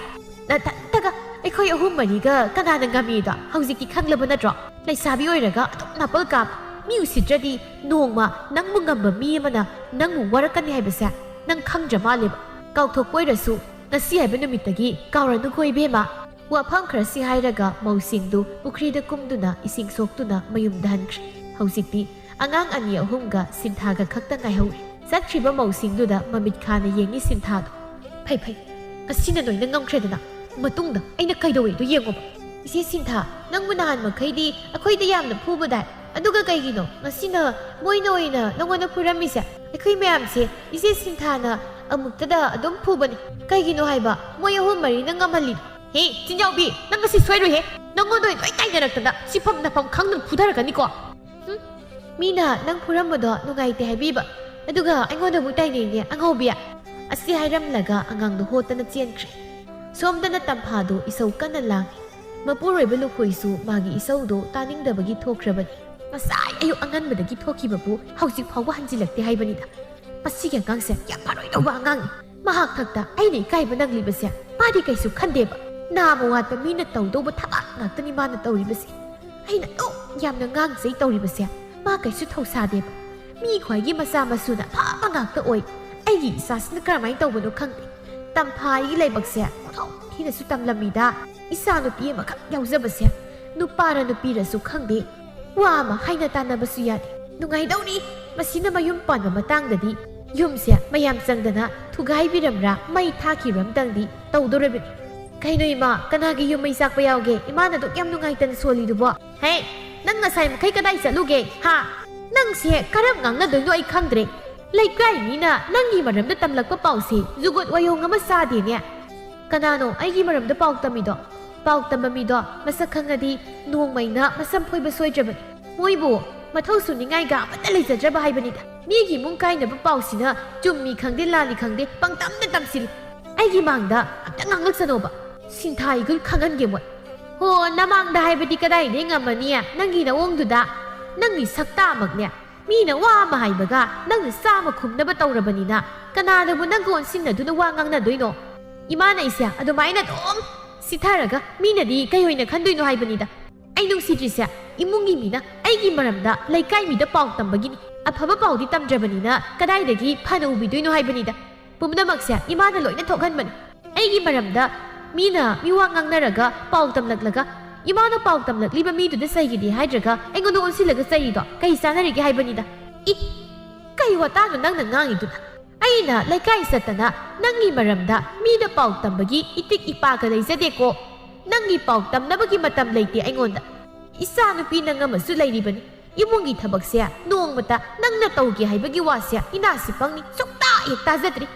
ꯅꯊꯟꯇꯒ ꯑꯩꯈꯣꯏ ꯑꯍꯨꯝ ꯃꯔꯤꯒ ꯀꯅꯥꯅ ꯉꯝꯃꯤꯗꯣ ꯍꯧꯖꯤꯛꯇꯤ ꯈꯪꯂꯕ ꯅꯠꯇ꯭ꯔꯣ? ꯂꯩꯁꯥꯕꯤ ꯑꯣꯏꯔꯒ ꯑꯗꯨꯝ ꯅꯥꯄꯜ ꯀꯥꯞ꯫ ꯃꯤ ꯎꯁꯤꯠꯇ꯭ꯔꯗꯤ ꯅꯣꯡꯃ ꯅꯪꯕꯨ ꯉꯝꯕ ꯃꯤ ꯑꯃꯅ ꯅꯪꯕꯨ ꯋꯥꯔꯛꯀꯅꯤ ꯍꯥꯏꯕꯁꯦ ꯅꯪ ꯈꯪꯗ꯭ꯔ ꯃꯥꯜꯂꯦꯕ꯫ ꯀꯥꯎꯊꯣꯛꯄ ꯑꯣꯏꯔꯁꯨ ꯉꯁꯤ ꯍꯥꯏꯕ ꯅꯨꯃꯤꯠꯇꯒꯤ ꯀꯥꯎꯔꯅꯨꯀꯣ ꯏꯕꯦꯝꯃ꯫ ꯋꯥꯐꯝ ꯈꯔꯁꯤ ꯍꯥꯏꯔꯒ ꯃꯧꯁꯤꯡꯗꯨ ꯄꯨꯈ꯭ꯔꯤꯗ ꯀꯨꯝꯗꯨꯅ ꯏꯁꯤꯡ ꯁꯣꯛꯇꯨꯅ ꯃꯌꯨꯝꯗ ꯍꯟꯈ꯭ꯔꯦ꯫ ꯍꯧꯖꯤꯛꯇꯤ ꯑꯉꯥꯡ ꯑꯅꯤ ꯑꯍꯨꯝꯒ ꯁꯤꯟꯊꯥꯒ ꯈꯛꯇ ꯉꯥꯏꯍꯧꯔꯦ꯫ ꯆꯠꯈ꯭ꯔꯤꯕ ꯃꯧꯁꯤꯡꯗꯨꯗ ꯃꯃꯤꯠ ꯈꯥꯅ ꯌꯦꯡꯉꯤ ꯁꯤꯟꯊꯥꯗꯣ꯫ "ꯐꯩ ꯐꯩ, ꯉꯁꯤꯅ ꯅꯣꯏꯅ ꯉꯝꯈ꯭ꯔꯦꯗꯅ꯫ ꯃꯇꯨꯡꯗ ꯑꯩꯅ ꯀꯩꯗꯧꯋꯦꯗꯣ ꯌꯦꯡꯉꯣꯕ꯫ ꯏꯆꯦ ꯁꯤꯟꯊꯥ, ꯅꯪꯕꯨ ꯅꯍꯥꯟ ꯃꯈꯩꯗꯤ ꯑꯩꯈꯣꯏꯗ ꯌꯥꯝꯅ ꯐꯨꯕꯗꯥꯏ? ꯑꯗꯨꯒ ꯀꯩꯒꯤꯅꯣ ꯉꯁꯤꯅ ꯃꯣꯏꯅ ꯑꯣꯏꯅ ꯅꯪꯉꯣꯟꯗ ꯐꯨꯔꯝꯃꯤꯁꯦ? ꯑꯩꯈꯣꯏ ꯃꯌꯥꯝꯁꯦ ꯏꯆꯦ ꯁꯤꯟꯊꯥꯅ ꯑꯃꯨꯛꯇꯗ ꯑꯗꯨꯝ ꯐꯨꯕꯅꯤ꯫ ꯀꯩꯒꯤꯅꯣ ꯍꯥꯏꯕ ꯃꯣꯏ ꯑꯍꯨꯝ ꯃꯔꯤꯅ ꯉꯝꯍꯜꯂꯤꯗꯣ? ꯍꯦ, ꯆꯤꯟꯖꯥꯎꯕꯤ, ꯅꯪ ꯉꯁꯤ ꯁꯣꯏꯔꯣꯏꯍꯦ꯫ ꯅꯪꯉꯣꯟꯗ ꯑꯣꯏꯅ ꯂꯣꯏ ꯇꯥꯏꯅꯔꯛꯇꯅ ꯁꯤꯐꯝ ꯅꯐꯝ ꯈꯪꯗꯅ ꯐꯨꯊꯔꯛꯀꯅꯤꯀꯣ꯫ ꯍꯨꯝ, ꯃꯤꯅ ꯅꯪ ꯐꯨꯔꯝꯕꯗꯣ ꯅꯨꯡꯉꯥꯏꯇꯦ ꯍꯥꯏꯕꯤꯕ, ꯑꯗꯨꯒ ꯑꯩꯉꯣꯟꯗ ꯑꯃꯨꯛ ꯇꯥꯏꯅꯩꯅꯦ ꯑꯉꯥꯎꯕꯤ꯫ ꯑꯁꯤ ꯍꯥꯏꯔꯝꯂꯒ ꯑꯉꯥꯡꯗꯣ ꯍꯣꯠꯇꯅ ꯆꯦꯟꯈ꯭ꯔꯦ꯫ ꯁꯣꯝꯗꯅ ꯇꯝꯐꯥꯗꯣ ꯏꯁꯧ ꯀꯟꯅ ꯂꯥꯡꯉꯤ꯫ ꯃꯄꯨꯔꯣꯏꯕ ꯂꯨꯈꯣꯏꯁꯨ ꯃꯥꯒꯤ ꯏꯁꯧꯗꯣ ꯇꯥꯅꯤꯡꯗꯕꯒꯤ ꯊꯣꯛꯈ꯭ꯔꯕꯅꯤ꯫ ꯉꯁꯥꯏ ꯑꯌꯨꯛ ꯑꯉꯟꯕꯗꯒꯤ ꯊꯣꯛꯈꯤꯕꯕꯨ ꯍꯧꯖꯤꯛ ꯐꯥꯎꯕ ꯍꯟꯖꯤꯜꯂꯛꯇꯦ ꯍꯥꯏꯕꯅꯤꯗ꯫ ꯃꯁꯤꯒꯤ ꯑꯉꯥꯡꯁꯦ ꯌꯥꯝ ꯐꯔꯣꯏꯗꯧꯕ ꯑꯉꯥꯡꯅꯤ꯫ ꯃꯍꯥꯛ ꯊꯛꯇ ꯑꯩꯅ ꯏꯀꯥꯏꯕ ꯅꯪꯂꯤꯕꯁꯦ ꯃꯥꯗꯤ ꯀꯩꯁꯨ ꯈꯟꯗꯦꯕ꯫ ꯅꯥꯝꯃ ꯋꯥꯠꯄ ꯃꯤꯅ ꯇꯧꯗꯧꯕ ꯊꯕꯛ ꯉꯥꯛꯇꯅꯤ ꯃꯥꯅ ꯇꯧꯔꯤꯕꯁꯦ꯫ ꯑꯩꯅ ꯑꯗꯨꯛ ꯌꯥꯝꯅ ꯉꯥꯡꯖꯩ ꯇꯧꯔꯤꯕꯁꯦ ꯃꯥ ꯀꯩꯁꯨ ꯊꯧꯁꯥꯗꯦꯕ꯫ ꯃꯤ ꯈ꯭ꯋꯥꯏꯒꯤ ꯃꯆꯥ ꯃꯁꯨꯅ ꯑꯐꯕ ꯉꯥꯛꯇ ꯑꯣꯏ꯫ ꯑꯩꯒꯤ ꯏꯆꯥꯁꯤꯅ ꯀꯔꯝꯍꯥꯏꯅ ꯇꯧꯕꯅꯣ ꯈꯪꯗꯦ꯫ ꯇꯝꯐꯥ ꯑꯩꯒꯤ ꯂꯥꯏꯕꯛꯁꯦ ꯑꯣꯟꯊꯣꯛ ꯊꯤꯅꯁꯨ ꯇꯝꯂꯝꯃꯤꯗ꯫ ꯏꯆꯥ ꯅꯨꯄꯤ ꯑꯃꯈꯛ ꯌꯥꯎꯖꯕꯁꯦ ꯅꯨꯄꯥꯔ ꯅꯨꯄꯤꯔꯁꯨ ꯈꯪꯗꯦ꯫ ꯋꯥ ꯑꯃ ꯍꯥꯏꯅ ꯇꯥꯟꯅꯕꯁꯨ ꯌꯥꯗꯦ꯫ ꯅꯨꯡꯉꯥꯏꯗꯧꯔꯤ꯫ ꯃꯁꯤꯅ ꯃꯌꯨꯝ ꯄꯥꯟꯕ ꯃꯇꯥꯡꯗꯗꯤ ꯌꯨꯝꯁꯦ ꯃꯌꯥꯝ ꯆꯪꯗꯅ ꯊꯨꯒꯥꯏꯕꯤꯔꯝꯕ꯭ꯔꯥ ꯃꯩ ꯊꯥꯈꯤꯕ꯭ꯔꯥ ꯑꯝꯇꯪꯗꯤ ꯇꯧꯗꯣꯔꯕꯅꯤ꯫ ꯀꯩꯅꯣ ꯏꯃꯥ, ꯀꯅꯥꯒꯤ ꯌꯨꯝ ꯃꯩ ꯆꯥꯛꯄ ꯌꯥꯎꯒꯦ? ꯏꯃꯥꯅ ꯑꯗꯨꯛ ꯌꯥꯝ ꯅꯨꯡꯉꯥꯏꯇꯅ ꯁꯣꯜꯂꯤꯗꯨꯕꯣ? ꯍꯦ, ꯅꯪ ꯉꯁꯥꯏ ꯃꯈꯩ ꯀꯗꯥꯏ ꯆꯠꯂꯨꯒꯦ? ꯍꯥ? ꯅꯪꯁꯦ ꯀꯔꯝ ꯉꯥꯡꯅꯗꯣꯏꯅꯣ ꯑꯩ ꯈꯪꯗ꯭ꯔꯦ꯫ ꯂꯩꯀꯥꯏ ꯃꯤꯅ ꯅꯪꯒꯤ ꯃꯔꯝꯗ ꯇꯝꯂꯛꯄ ꯄꯥꯎꯁꯦ ꯖꯨꯒꯣꯠ ꯋꯥꯌꯣꯡ ꯑꯃ ꯆꯥꯗꯦꯅꯦ꯫ ꯀꯅꯥꯅꯣ ꯑꯩꯒꯤ ꯃꯔꯝꯗ ꯄꯥꯎ ꯇꯝꯃꯤꯗꯣ? ꯄꯥꯎ ꯇꯝꯕ ꯃꯤꯗꯣ ꯃꯁꯛ ꯈꯪꯉꯗꯤ ꯅꯣꯡꯃꯩꯅ ꯃꯁꯝ ꯐꯣꯏꯕ ꯁꯣꯏꯗ꯭ꯔꯕꯅꯤ꯫ ꯃꯣꯏꯕꯨ ꯃꯊꯧ ꯁꯨꯅꯤꯡꯉꯥꯏꯒ ꯑꯃꯠꯇ ꯂꯩꯖꯗ꯭ꯔꯕ ꯍꯥꯏꯕꯅꯤꯗ꯫ ꯃꯤꯒꯤ ꯏꯃꯨꯡ ꯀꯥꯏꯅꯕ ꯄꯥꯎꯁꯤꯅ ꯆꯨꯝꯃꯤ ꯈꯪꯗꯦ ꯂꯥꯜꯂꯤ ꯈꯪꯗꯦ ꯄꯪꯇꯝꯗ ꯇꯝꯁꯤꯜꯂꯤ꯫ ꯑꯩꯒꯤ ꯃꯥꯡꯗ ꯑꯝꯇ ꯉꯥꯡꯂꯛꯁꯅꯣꯕ꯫ ꯁꯤꯟꯊꯥ ꯏꯒꯨꯜ ꯈꯪꯍꯟꯒꯦ ꯃꯣꯏ꯫ ꯍꯣ, ꯅꯃꯥꯡꯗ ꯍꯥꯏꯕꯗꯤ ꯀꯗꯥꯏꯗꯩ ꯉꯝꯃꯅꯤ? ꯅꯪꯒꯤ ꯅꯑꯣꯡꯗꯨꯗ, ꯅꯪꯒꯤ ꯁꯛꯇꯥꯃꯛꯅꯦ꯫ ꯃꯤꯅ ꯋꯥ ꯑꯃ ꯍꯥꯏꯕꯒ ꯅꯪꯅ ꯆꯥꯝꯃ ꯈꯨꯝꯅꯕ ꯇꯧꯔꯕꯅꯤꯅ ꯀꯅꯥꯅꯕꯨ ꯅꯪꯒ ꯑꯣꯟꯁꯤꯟꯅꯗꯨꯅ ꯋꯥ ꯉꯥꯡꯅꯗꯣꯏꯅꯣ? ꯏꯃꯥꯅ ꯑꯩꯁꯦ ꯑꯗꯨꯃꯥꯏꯅ ꯑꯗꯨꯝ ꯁꯤꯊꯔꯒ ꯃꯤꯅꯗꯤ ꯀꯩ ꯑꯣꯏꯅ ꯈꯟꯗꯣꯏꯅꯣ ꯍꯥꯏꯕꯅꯤꯗ꯫ ꯑꯩ ꯅꯨꯡꯁꯤꯗ꯭ꯔꯤꯁꯦ ꯏꯃꯨꯡꯒꯤ ꯃꯤꯅ ꯑꯩꯒꯤ ꯃꯔꯝꯗ ꯂꯩꯀꯥꯏ ꯃꯤꯗ ꯄꯥꯎ ꯇꯝꯕꯒꯤꯅꯤ꯫ ꯑꯐꯕ ꯄꯥꯎꯗꯤ ꯇꯝꯗ꯭ꯔꯕꯅꯤꯅ ꯀꯗꯥꯏꯗꯒꯤ ꯐꯅ ꯎꯕꯤꯗꯣꯏꯅꯣ ꯍꯥꯏꯕꯅꯤꯗ꯫ ꯄꯨꯝꯅꯃꯛꯁꯦ ꯏꯃꯥꯅ ꯂꯣꯏꯅ ꯊꯣꯛꯍꯟꯕꯅꯤ꯫ ꯑꯩꯒꯤ ꯃꯔꯝꯗ ꯃꯤꯅ ꯃꯤꯋꯥ ꯉꯥꯡꯅꯔꯒ ꯄꯥꯎ ꯇꯝꯂꯛꯂꯒ ꯏꯃꯥꯅ ꯄꯥꯎ ꯇꯝꯂꯛꯂꯤꯕ ꯃꯤꯗꯨꯗ ꯆꯩꯒꯤꯗꯤ ꯍꯥꯏꯗ꯭ꯔꯒ ꯑꯩꯉꯣꯟꯗ ꯑꯣꯟꯁꯤꯜꯂꯒ ꯆꯩꯔꯤꯗꯣ ꯀꯩ ꯆꯥꯟꯅꯔꯤꯒꯦ ꯍꯥꯏꯕꯅꯤꯗ꯫ ꯏ! ꯀꯩ ꯋꯥꯇꯥꯅꯣ ꯅꯪꯅ ꯉꯥꯡꯉꯤꯗꯨꯅ? ꯑꯩꯅ ꯂꯩꯀꯥꯏ ꯆꯠꯇꯅ ꯅꯪꯒꯤ ꯃꯔꯝꯗ ꯃꯤꯗ ꯄꯥꯎ ꯇꯝꯕꯒꯤ ꯏꯇꯤꯛ ꯏꯄꯥꯒ ꯂꯩꯖꯗꯦꯀꯣ꯫ ꯅꯪꯒꯤ ꯄꯥꯎ ꯇꯝꯅꯕꯒꯤ ꯃꯇꯝ ꯂꯩꯇꯦ ꯑꯩꯉꯣꯟꯗ꯫ ꯏꯆꯥ ꯅꯨꯄꯤ ꯅꯪ ꯑꯃꯁꯨ ꯂꯩꯔꯤꯕꯅꯤ꯫ ꯏꯃꯨꯡꯒꯤ ꯊꯕꯛꯁꯦ ꯅꯣꯡꯃꯇ ꯅꯪꯅ ꯇꯧꯒꯦ ꯍꯥꯏꯕꯒꯤ ꯋꯥꯁꯦ ꯏꯅꯥꯁꯤ ꯄꯪꯅꯤ, ꯁꯨꯛꯇꯥ ꯍꯦꯛ ꯇꯥꯖꯗ꯭ꯔꯤ꯫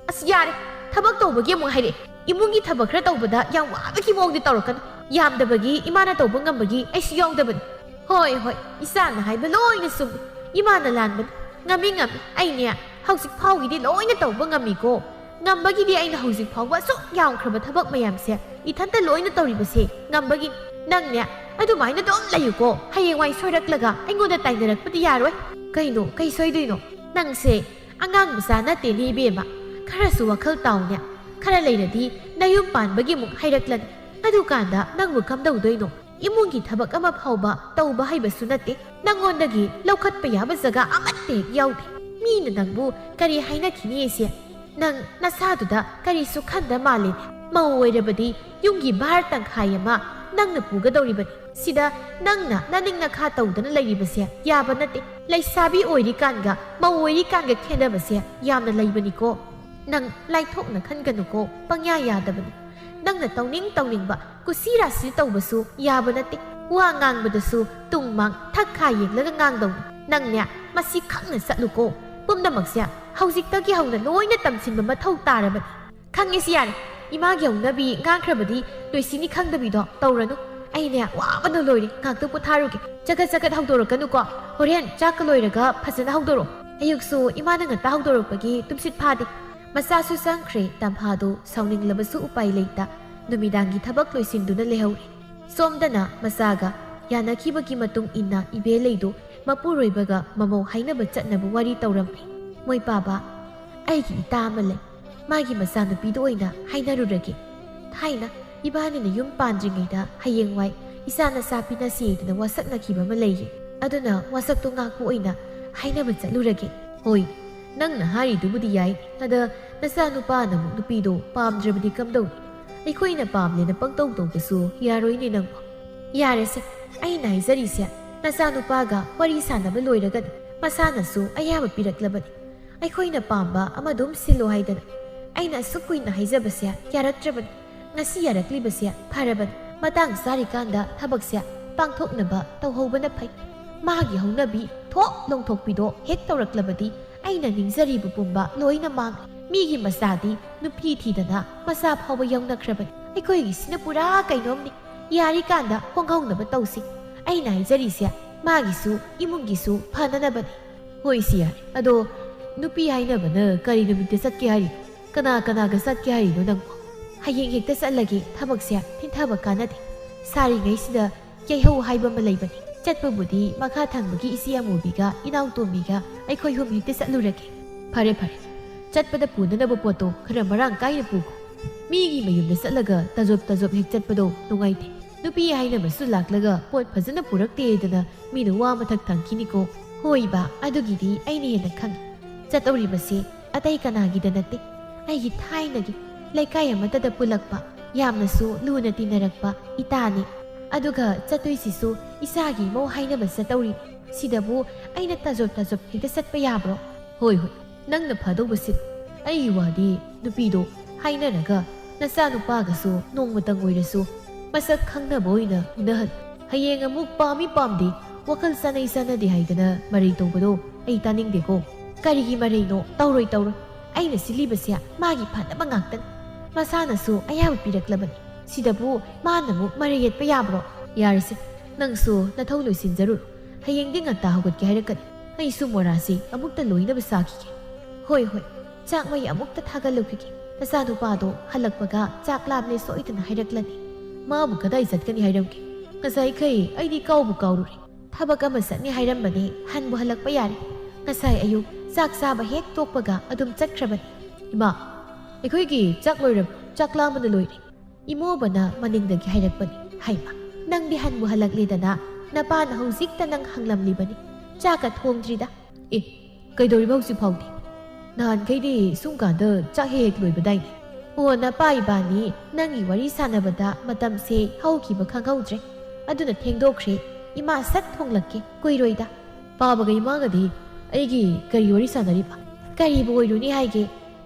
ꯑꯁ, ꯌꯥꯔꯦ, ꯊꯕꯛ ꯇꯧꯕꯒꯤ ꯑꯃꯨꯛ ꯍꯥꯏꯔꯛꯑꯦ꯫ ꯏꯃꯨꯡꯒꯤ ꯊꯕꯛ ꯈꯔ ꯇꯧꯕꯗ ꯌꯥꯝ ꯋꯥꯕꯒꯤ ꯃꯑꯣꯡꯗꯤ ꯇꯧꯔꯛꯀꯅꯨ꯫ ꯌꯥꯝꯗꯕꯒꯤ ꯏꯃꯥꯅ ꯇꯧꯕ ꯉꯝꯕꯒꯤ ꯑꯩꯁꯨ ꯌꯥꯎꯗꯕꯅꯤ꯫ ꯍꯣꯏ, ꯍꯣꯏ, ꯏꯆꯥꯅ ꯍꯥꯏꯕ ꯂꯣꯏꯅ ꯆꯨꯝꯃꯤ꯫ ꯏꯃꯥꯅ ꯂꯥꯟꯕꯅꯤ꯫ ꯉꯝꯃꯤ, ꯉꯝꯃꯤ꯫ ꯑꯩꯅꯦ ꯍꯧꯖꯤꯛ ꯐꯥꯎꯒꯤꯗꯤ ꯂꯣꯏꯅ ꯇꯧꯕ ꯉꯝꯃꯤꯀꯣ꯫ ꯉꯝꯕꯒꯤꯗꯤ ꯑꯩꯅ ꯍꯧꯖꯤꯛ ꯐꯥꯎꯕ ꯑꯁꯨꯛ ꯌꯥꯝꯈ꯭ꯔꯕ ꯊꯕꯛ ꯃꯌꯥꯝꯁꯦ ꯏꯊꯟꯇ ꯂꯣꯏꯅ ꯇꯧꯔꯤꯕꯁꯦ ꯉꯝꯕꯒꯤꯅꯤ꯫ ꯅꯪꯅꯦ ꯑꯗꯨꯃꯥꯏꯅ ꯑꯗꯨꯝ ꯂꯩꯌꯨꯀꯣ꯫ ꯍꯌꯦꯡꯋꯥꯏ ꯁꯣꯏꯔꯛꯂꯒ ꯑꯩꯉꯣꯟꯗ ꯇꯥꯏꯅꯔꯛꯄꯗꯤ ꯌꯥꯔꯣꯏ꯫ ꯀꯩꯅꯣ? ꯀꯩ ꯁꯣꯏꯗꯣꯏꯅꯣ? ꯅꯪꯁꯦ ꯑꯉꯥꯡ ꯃꯆꯥ ꯅꯠꯇꯦꯅꯦ ꯏꯕꯦꯝꯃ꯫ ꯈꯔꯁꯨ ꯋꯥꯈꯜ ꯇꯥꯎꯅꯦ꯫ ꯈꯔ ꯂꯩꯔꯗꯤ ꯅꯌꯨꯝ ꯄꯥꯟꯕꯒꯤ ꯑꯃꯨꯛ ꯍꯥꯏꯔꯛꯂꯅꯤ꯫ ꯑꯗꯨꯀꯥꯟꯗ ꯅꯪꯕꯨ ꯀꯝꯗꯧꯗꯣꯏꯅꯣ? ꯏꯃꯨꯡꯒꯤ ꯊꯕꯛ ꯑꯃ ꯐꯥꯎꯕ ꯇꯧꯕ ꯍꯩꯕꯁꯨ ꯅꯠꯇꯦ꯫ ꯅꯪꯉꯣꯟꯗꯒꯤ ꯂꯧꯈꯠꯄ ꯌꯥꯕ ꯖꯒꯥ ꯑꯃꯠꯇ ꯍꯦꯛ ꯌꯥꯎꯗꯦ꯫ ꯃꯤꯅ ꯅꯪꯕꯨ ꯀꯔꯤ ꯍꯥꯏꯅꯈꯤꯅꯤ ꯑꯩꯁꯦ? ꯅꯪ ꯅꯁꯥꯗꯨꯗ ꯀꯔꯤꯁꯨ ꯈꯟꯗ ꯃꯥꯜꯂꯦꯅꯦ꯫ ꯃꯧ ꯑꯣꯏꯔꯕꯗꯤ ꯌꯨꯝꯒꯤ ꯚꯥꯔ ꯇꯪꯈꯥꯏ ꯑꯃ ꯅꯪꯅ ꯄꯨꯒꯗꯧꯔꯤꯕꯅꯤ꯫ ꯁꯤꯗ ꯅꯪꯅ ꯅꯅꯤꯡ ꯅꯈꯥ ꯇꯧꯗꯅ ꯂꯩꯔꯤꯕꯁꯦ ꯌꯥꯕ ꯅꯠꯇꯦ꯫ ꯂꯩꯁꯥꯕꯤ ꯑꯣꯏꯔꯤꯀꯥꯟꯒ ꯃꯧ ꯑꯣꯏꯔꯤꯀꯥꯟꯒ ꯈꯦꯠꯅꯕꯁꯦ ꯌꯥꯝꯅ ꯂꯩꯕꯅꯤꯀꯣ꯫ ꯅꯪ ꯂꯥꯏꯊꯣꯛꯅ ꯈꯟꯒꯅꯨꯀꯣ, ꯄꯪꯌꯥ ꯌꯥꯗꯕꯅꯤ꯫ ꯅꯪꯅ ꯇꯧꯅꯤꯡ ꯇꯧꯅꯤꯡꯕ ꯀꯨꯁꯤ ꯔꯥꯁꯤ ꯇꯧꯕꯁꯨ ꯌꯥꯕ ꯅꯠꯇꯦ꯫ ꯋꯥ ꯉꯥꯡꯕꯗꯁꯨ ꯇꯨꯡ ꯃꯥꯡ ꯊꯛ ꯈꯥ ꯌꯦꯡꯂꯒ ꯉꯥꯡꯗꯧꯅꯤ꯫ ꯅꯪꯅꯦ ꯃꯁꯤ ꯈꯪꯅ ꯆꯠꯂꯨꯀꯣ꯫ ꯄꯨꯝꯅꯃꯛꯁꯦ ꯍꯧꯖꯤꯛꯇꯒꯤ ꯍꯧꯅ ꯂꯣꯏꯅ ꯇꯝꯁꯤꯟꯕ ꯃꯊꯧ ꯇꯥꯔꯕꯅꯤ꯫ ꯈꯪꯉꯦꯁꯤ ꯌꯥꯔꯦ꯫ ꯏꯃꯥꯒꯤ ꯍꯧꯅꯕꯤ ꯉꯥꯡꯈ꯭ꯔꯕꯗꯤ ꯂꯣꯏꯁꯤꯅꯤ ꯈꯪꯗꯕꯤꯗꯣ ꯇꯧꯔꯅꯨ꯫ ꯑꯩꯅꯦ ꯋꯥꯕꯅ ꯂꯣꯏꯔꯦ, ꯉꯥꯛꯇ ꯄꯣꯊꯥꯔꯨꯒꯦ꯫ ꯆꯒꯠ ꯆꯒꯠ ꯍꯧꯗꯣꯔꯛꯀꯅꯨꯀꯣ꯫ ꯍꯣꯔꯦꯟ ꯆꯥꯛꯀ ꯂꯣꯏꯔꯒ ꯐꯖꯅ ꯍꯧꯗꯣꯔꯛꯑꯣ꯫ ꯑꯌꯨꯛꯁꯨ ꯏꯃꯥꯅ ꯉꯟꯇꯥ ꯍꯧꯗꯣꯔꯛꯄꯒꯤ ꯇꯨꯝꯁꯤꯠ ꯐꯥꯗꯦ꯫ ꯃꯆꯥꯁꯨ ꯆꯪꯈ꯭ꯔꯦ꯫ ꯇꯝꯐꯥꯗꯣ ꯁꯥꯎꯅꯤꯡꯂꯕꯁꯨ ꯎꯄꯥꯏ ꯂꯩꯇ ꯅꯨꯃꯤꯗꯥꯡꯒꯤ ꯊꯕꯛ ꯂꯣꯏꯁꯤꯟꯗꯨꯅ ꯂꯩꯍꯧꯔꯦ꯫ ꯁꯣꯝꯗꯅ ꯃꯆꯥꯒ ꯌꯥꯅꯈꯤꯕꯒꯤ ꯃꯇꯨꯡ ꯏꯟꯅ ꯏꯕꯦꯂꯩꯗꯣ ꯃꯄꯨꯔꯣꯏꯕꯒ ꯃꯃꯧ ꯍꯥꯏꯅꯕ ꯆꯠꯅꯕ ꯋꯥꯔꯤ ꯇꯧꯔꯝꯃꯤ꯫ ꯃꯣꯏ ꯄꯥꯕ, ꯑꯩꯒꯤ ꯏꯇꯥ ꯑꯃ ꯂꯩ꯫ ꯃꯥꯒꯤ ꯃꯆꯥꯅꯨꯄꯤꯗ ꯑꯣꯏꯅ ꯍꯥꯏꯅꯔꯨꯔꯒꯦ꯫ ꯊꯥꯏꯅ ꯏꯕꯥꯅꯤꯅ ꯌꯨꯝ ꯄꯥꯟꯗ꯭ꯔꯤꯉꯩꯗ ꯍꯌꯦꯡꯋꯥꯏ ꯏꯆꯥ ꯅꯆꯥ ꯄꯤꯅꯁꯦꯗꯅ ꯋꯥꯁꯛꯅꯈꯤꯕ ꯑꯃ ꯂꯩꯌꯦ꯫ ꯑꯗꯨꯅ ꯋꯥꯁꯛꯇꯣ ꯉꯥꯛꯄ ꯑꯣꯏꯅ ꯍꯥꯏꯅꯕ ꯆꯠꯂꯨꯔꯒꯦ꯫ ꯍꯣꯏ, ꯅꯪꯅ ꯍꯥꯏꯔꯤꯗꯨꯕꯨꯗꯤ ꯌꯥꯏ꯫ ꯑꯗ ꯅꯆꯥꯅꯨꯄꯥꯅ ꯑꯃꯨꯛ ꯅꯨꯄꯤꯗꯣ ꯄꯥꯝꯗ꯭ꯔꯕꯗꯤ ꯀꯝꯗꯧꯅꯤ? ꯑꯩꯈꯣꯏꯅ ꯄꯥꯝꯂꯦꯅ ꯄꯪꯇꯧ ꯇꯧꯕꯁꯨ ꯌꯥꯔꯣꯏꯅꯦ ꯅꯪꯕꯣ꯫ ꯌꯥꯔꯦꯁꯦ, ꯑꯩꯅ ꯍꯥꯏꯖꯔꯤꯁꯦ, ꯅꯆꯥꯅꯨꯄꯥꯒ ꯋꯥꯔꯤ ꯁꯥꯟꯅꯕ ꯂꯣꯏꯔꯒꯅꯤ꯫ ꯃꯁꯥꯅꯁꯨ ꯑꯌꯥꯕ ꯄꯤꯔꯛꯂꯕꯅꯤ꯫ ꯑꯩꯈꯣꯏꯅ ꯄꯥꯝꯕ ꯑꯃ ꯑꯗꯨꯝ ꯁꯤꯜꯂꯣ ꯍꯥꯏꯗꯅ꯫ ꯑꯩꯅ ꯑꯁꯨꯛ ꯀꯨꯏꯅ ꯍꯥꯏꯖꯕꯁꯦ ꯌꯥꯔꯛꯇ꯭ꯔꯕꯅꯤ꯫ ꯉꯁꯤ ꯌꯥꯔꯛꯂꯤꯕꯁꯦ ꯐꯔꯕꯅꯤ꯫ ꯃꯇꯥꯡ ꯆꯥꯔꯤꯀꯥꯟꯗ ꯊꯕꯛꯁꯦ ꯄꯥꯡꯊꯣꯛꯅꯕ ꯇꯧꯍꯧꯕꯅ ꯐꯩ꯫ ꯃꯥꯒꯤ ꯍꯧꯅꯕꯤ ꯊꯣꯛ ꯂꯣꯡꯊꯣꯛꯄꯤꯗꯣ ꯍꯦꯛ ꯇꯧꯔꯛꯂꯕꯗꯤ ꯑꯩꯅ ꯅꯤꯡꯖꯔꯤꯕ ꯄꯨꯝꯕ ꯂꯣꯏꯅ ꯃꯥꯡꯂꯦ꯫ ꯃꯤꯒꯤ ꯃꯆꯥꯗꯤ ꯅꯨꯄꯤ ꯊꯤꯗꯅ ꯃꯆꯥ ꯐꯥꯎꯕ ꯌꯥꯎꯅꯈ꯭ꯔꯕꯅꯤ꯫ ꯑꯩꯈꯣꯏꯒꯤꯁꯤꯅ ꯄꯨꯔꯥ ꯀꯩꯅꯣꯝꯅꯤ꯫ ꯌꯥꯔꯤꯀꯥꯟꯗ ꯍꯣꯡꯍꯧꯅꯕ ꯇꯧꯁꯤ꯫ ꯑꯩꯅ ꯍꯥꯏꯖꯔꯤꯁꯦ ꯃꯥꯒꯤꯁꯨ ꯏꯃꯨꯡꯒꯤꯁꯨ ꯐꯅꯅꯕꯅꯤ꯫ ꯍꯣꯏ, ꯁꯤ ꯌꯥꯔꯦ꯫ ꯑꯗꯣ ꯅꯨꯄꯤ ꯍꯥꯏꯅꯕꯅ ꯀꯔꯤ ꯅꯨꯃꯤꯠꯇ ꯆꯠꯀꯦ ꯍꯥꯏꯔꯤꯅꯣ? ꯀꯅꯥ ꯀꯅꯥꯒ ꯆꯠꯀꯦ ꯍꯥꯏꯔꯤꯅꯣ ꯅꯪꯕꯣ? ꯍꯌꯦꯡ ꯍꯦꯛꯇ ꯆꯠꯂꯒꯦ꯫ ꯊꯕꯛꯁꯦ ꯊꯤꯟꯊꯕ ꯀꯥꯟꯅꯗꯦ꯫ ꯁꯥꯔꯤꯉꯩꯁꯤꯗ ꯌꯩꯍꯧ ꯍꯥꯏꯕ ꯑꯃ ꯂꯩꯕꯅꯤ꯫ ꯆꯠꯄꯕꯨꯗꯤ ꯃꯈꯥ ꯊꯪꯕꯒꯤ ꯏꯆꯦ ꯑꯃꯨꯕꯤꯒ ꯏꯅꯥꯎꯇꯣꯝꯕꯤꯒ ꯑꯩꯈꯣꯏ ꯑꯍꯨꯝ ꯍꯦꯛꯇ ꯆꯠꯂꯨꯔꯒꯦ꯫ ꯐꯔꯦ, ꯐꯔꯦ꯫ ꯆꯠꯄꯗ ꯄꯨꯅꯅꯕ ꯄꯣꯠꯇꯣ ꯈꯔ ꯃꯔꯥꯡ ꯀꯥꯏꯅ ꯄꯨꯈꯣ꯫ ꯃꯤꯒꯤ ꯃꯌꯨꯝꯗ ꯆꯠꯂꯒ ꯇꯖꯣꯞ ꯇꯖꯣꯞ ꯍꯦꯛ ꯆꯠꯄꯗꯣ ꯅꯨꯡꯉꯥꯏꯇꯦ꯫ ꯅꯨꯄꯤ ꯍꯥꯏꯅꯕꯁꯨ ꯂꯥꯛꯂꯒ ꯄꯣꯠ ꯐꯖꯅ ꯄꯨꯔꯛꯇꯦꯗꯅ ꯃꯤꯅ ꯋꯥ ꯃꯊꯛ ꯊꯪꯈꯤꯅꯤꯀꯣ꯫ ꯍꯣꯏꯕ, ꯑꯗꯨꯒꯤꯗꯤ ꯑꯩꯅ ꯍꯦꯟꯅ ꯈꯪꯉꯤ꯫ ꯆꯠꯇꯧꯔꯤꯕꯁꯤ ꯑꯇꯩ ꯀꯅꯥꯒꯤꯗ ꯅꯠꯇꯦ, ꯑꯩꯒꯤ ꯊꯥꯏꯅꯒꯤ ꯂꯩꯀꯥꯏ ꯑꯃꯠꯇꯗ ꯄꯨꯜꯂꯛꯄ, ꯌꯥꯝꯅꯁꯨ ꯂꯨꯅ ꯇꯤꯟꯅꯔꯛꯄ ꯏꯇꯥꯅꯤ꯫ ꯑꯗꯨꯒ ꯆꯠꯇꯣꯏꯁꯤꯁꯨ ꯏꯆꯥꯒꯤ ꯏꯃꯧ ꯍꯥꯏꯅꯕ ꯆꯠꯇꯧꯔꯤ꯫ ꯁꯤꯗꯕꯨ ꯑꯩꯅ ꯇꯖꯣꯞ ꯇꯖꯣꯞ ꯍꯦꯛꯇ ꯆꯠꯄ ꯌꯥꯕ꯭ꯔꯣ? ꯍꯣꯏ, ꯍꯣꯏ, ꯅꯪꯅ ꯐꯗꯧꯕ ꯁꯤꯟ꯫ ꯑꯩꯒꯤ ꯋꯥꯗꯤ ꯅꯨꯄꯤꯗꯣ ꯍꯥꯏꯅꯔꯒ ꯅꯆꯥꯅꯨꯄꯥꯒꯁꯨ ꯅꯣꯡꯃꯇꯪ ꯑꯣꯏꯔꯁꯨ ꯃꯁꯛ ꯈꯪꯅꯕ ꯑꯣꯏꯅ ꯎꯅꯍꯜꯂꯨ꯫ ꯍꯌꯦꯡ ꯑꯃꯨꯛ ꯄꯥꯝꯃꯤ ꯄꯥꯝꯗꯦ, ꯋꯥꯈꯜ ꯆꯥꯅꯩ ꯆꯥꯅꯗꯦ ꯍꯥꯏꯗꯅ ꯃꯔꯩ ꯇꯧꯕꯗꯣ ꯑꯩ ꯇꯥꯅꯤꯡꯗꯦꯀꯣ꯫ ꯀꯔꯤꯒꯤ ꯃꯔꯩꯅꯣ? ꯇꯧꯔꯣꯏ, ꯇꯧꯔꯣꯏ꯫ ꯑꯩꯅ ꯁꯤꯜꯂꯤꯕꯁꯦ ꯃꯥꯒꯤ ꯐꯅꯕ ꯉꯥꯛꯇꯅꯤ꯫ ꯃꯁꯥꯅꯁꯨ ꯑꯌꯥꯕ ꯄꯤꯔꯛꯂꯕꯅꯤ꯫ ꯁꯤꯗꯕꯨ ꯃꯥꯅ ꯑꯃꯨꯛ ꯃꯔꯩ ꯌꯦꯠꯄ ꯌꯥꯕ꯭ꯔꯣ? ꯌꯥꯔꯦꯁꯦ, ꯅꯪꯁꯨ ꯅꯊꯧ ꯂꯣꯏꯁꯤꯟꯖꯔꯨꯔꯣ꯫ ꯍꯌꯦꯡꯗꯤ ꯉꯟꯇꯥ ꯍꯧꯒꯠꯀꯦ ꯍꯥꯏꯔꯛꯀꯅꯤ꯫ ꯑꯩꯁꯨ ꯃꯣꯔꯥꯁꯦ ꯑꯃꯨꯛꯇ ꯂꯣꯏꯅꯕ ꯆꯥꯈꯤꯒꯦ꯫ ꯍꯣꯏ, ꯍꯣꯏ, ꯆꯥꯛ ꯃꯩ ꯑꯃꯨꯛꯇ ꯊꯥꯒꯠꯂꯨꯈꯤꯒꯦ꯫ ꯅꯆꯥꯅꯨꯄꯥꯗꯣ ꯍꯜꯂꯛꯄꯒ ꯆꯥꯛ ꯂꯥꯝꯂꯦ ꯁꯣꯏꯗꯅ ꯍꯥꯏꯔꯛꯂꯅꯤ꯫ ꯃꯥꯕꯨ ꯀꯗꯥꯏ ꯆꯠꯀꯅꯤ ꯍꯥꯏꯔꯝꯒꯦ? ꯉꯁꯥꯏꯈꯩ ꯑꯩꯗꯤ ꯀꯥꯎꯕꯨ ꯀꯥꯎꯔꯨꯔꯦ꯫ ꯊꯕꯛ ꯑꯃ ꯆꯠꯅꯤ ꯍꯥꯏꯔꯝꯕꯅꯦ, ꯍꯟꯕꯨ ꯍꯜꯂꯛꯄ ꯌꯥꯔꯦ꯫ ꯉꯁꯥꯏ ꯑꯌꯨꯛ ꯆꯥꯛ ꯆꯥꯕ ꯍꯦꯛ ꯇꯣꯛꯄꯒ ꯑꯗꯨꯝ ꯆꯠꯈ꯭ꯔꯕꯅꯤ꯫ ꯏꯃꯥ, ꯑꯩꯈꯣꯏꯒꯤ ꯆꯥꯛ ꯂꯣꯏꯔꯕ꯭ꯔꯣ? ꯆꯥꯛ ꯂꯥꯝꯕꯅ ꯂꯣꯏꯔꯦ꯫ ꯏꯃꯣꯕꯅ ꯃꯅꯤꯡꯗꯒꯤ ꯍꯥꯏꯔꯛꯄꯅꯤ꯫ ꯍꯩꯃ, ꯅꯪꯗꯤ ꯍꯟꯕꯨ ꯍꯜꯂꯛꯂꯦꯗꯅ, ꯅꯄꯥꯅ ꯍꯧꯖꯤꯛꯇ ꯅꯪ ꯍꯪꯂꯝꯂꯤꯕꯅꯤ꯫ ꯆꯥꯛꯀ ꯊꯣꯡꯗ꯭ꯔꯤꯗ꯫ ꯑꯦ, ꯀꯩꯗꯧꯔꯤꯕ ꯍꯧꯖꯤꯛ ꯐꯥꯎꯗꯤ? ꯅꯍꯥꯟꯈꯩꯗꯤ ꯁꯨꯝ ꯀꯥꯟꯗ ꯆꯥꯛ ꯍꯦꯛ ꯍꯦꯛ ꯂꯣꯏꯕꯗꯥꯏꯅꯦ? ꯑꯣ, ꯅꯄꯥ ꯏꯕꯥꯅꯤ ꯅꯪꯒꯤ ꯋꯥꯔꯤ ꯁꯥꯟꯅꯕꯗ ꯃꯇꯝꯁꯦ ꯍꯧꯈꯤꯕ ꯈꯪꯍꯧꯗ꯭ꯔꯦ꯫ ꯑꯗꯨꯅ ꯊꯦꯡꯗꯣꯛꯈ꯭ꯔꯦ꯫ ꯏꯃꯥ ꯁꯠ ꯊꯣꯡꯂꯛꯀꯦ, ꯀꯨꯏꯔꯣꯏꯗ꯫ ꯄꯥꯕꯒ ꯏꯃꯥꯒꯗꯤ ꯑꯩꯒꯤ ꯀꯔꯤ ꯋꯥꯔꯤ ꯁꯥꯟꯅꯔꯤꯕ? ꯀꯔꯤꯕꯨ ꯑꯣꯏꯔꯨꯅꯤ ꯍꯥꯏꯒꯦ?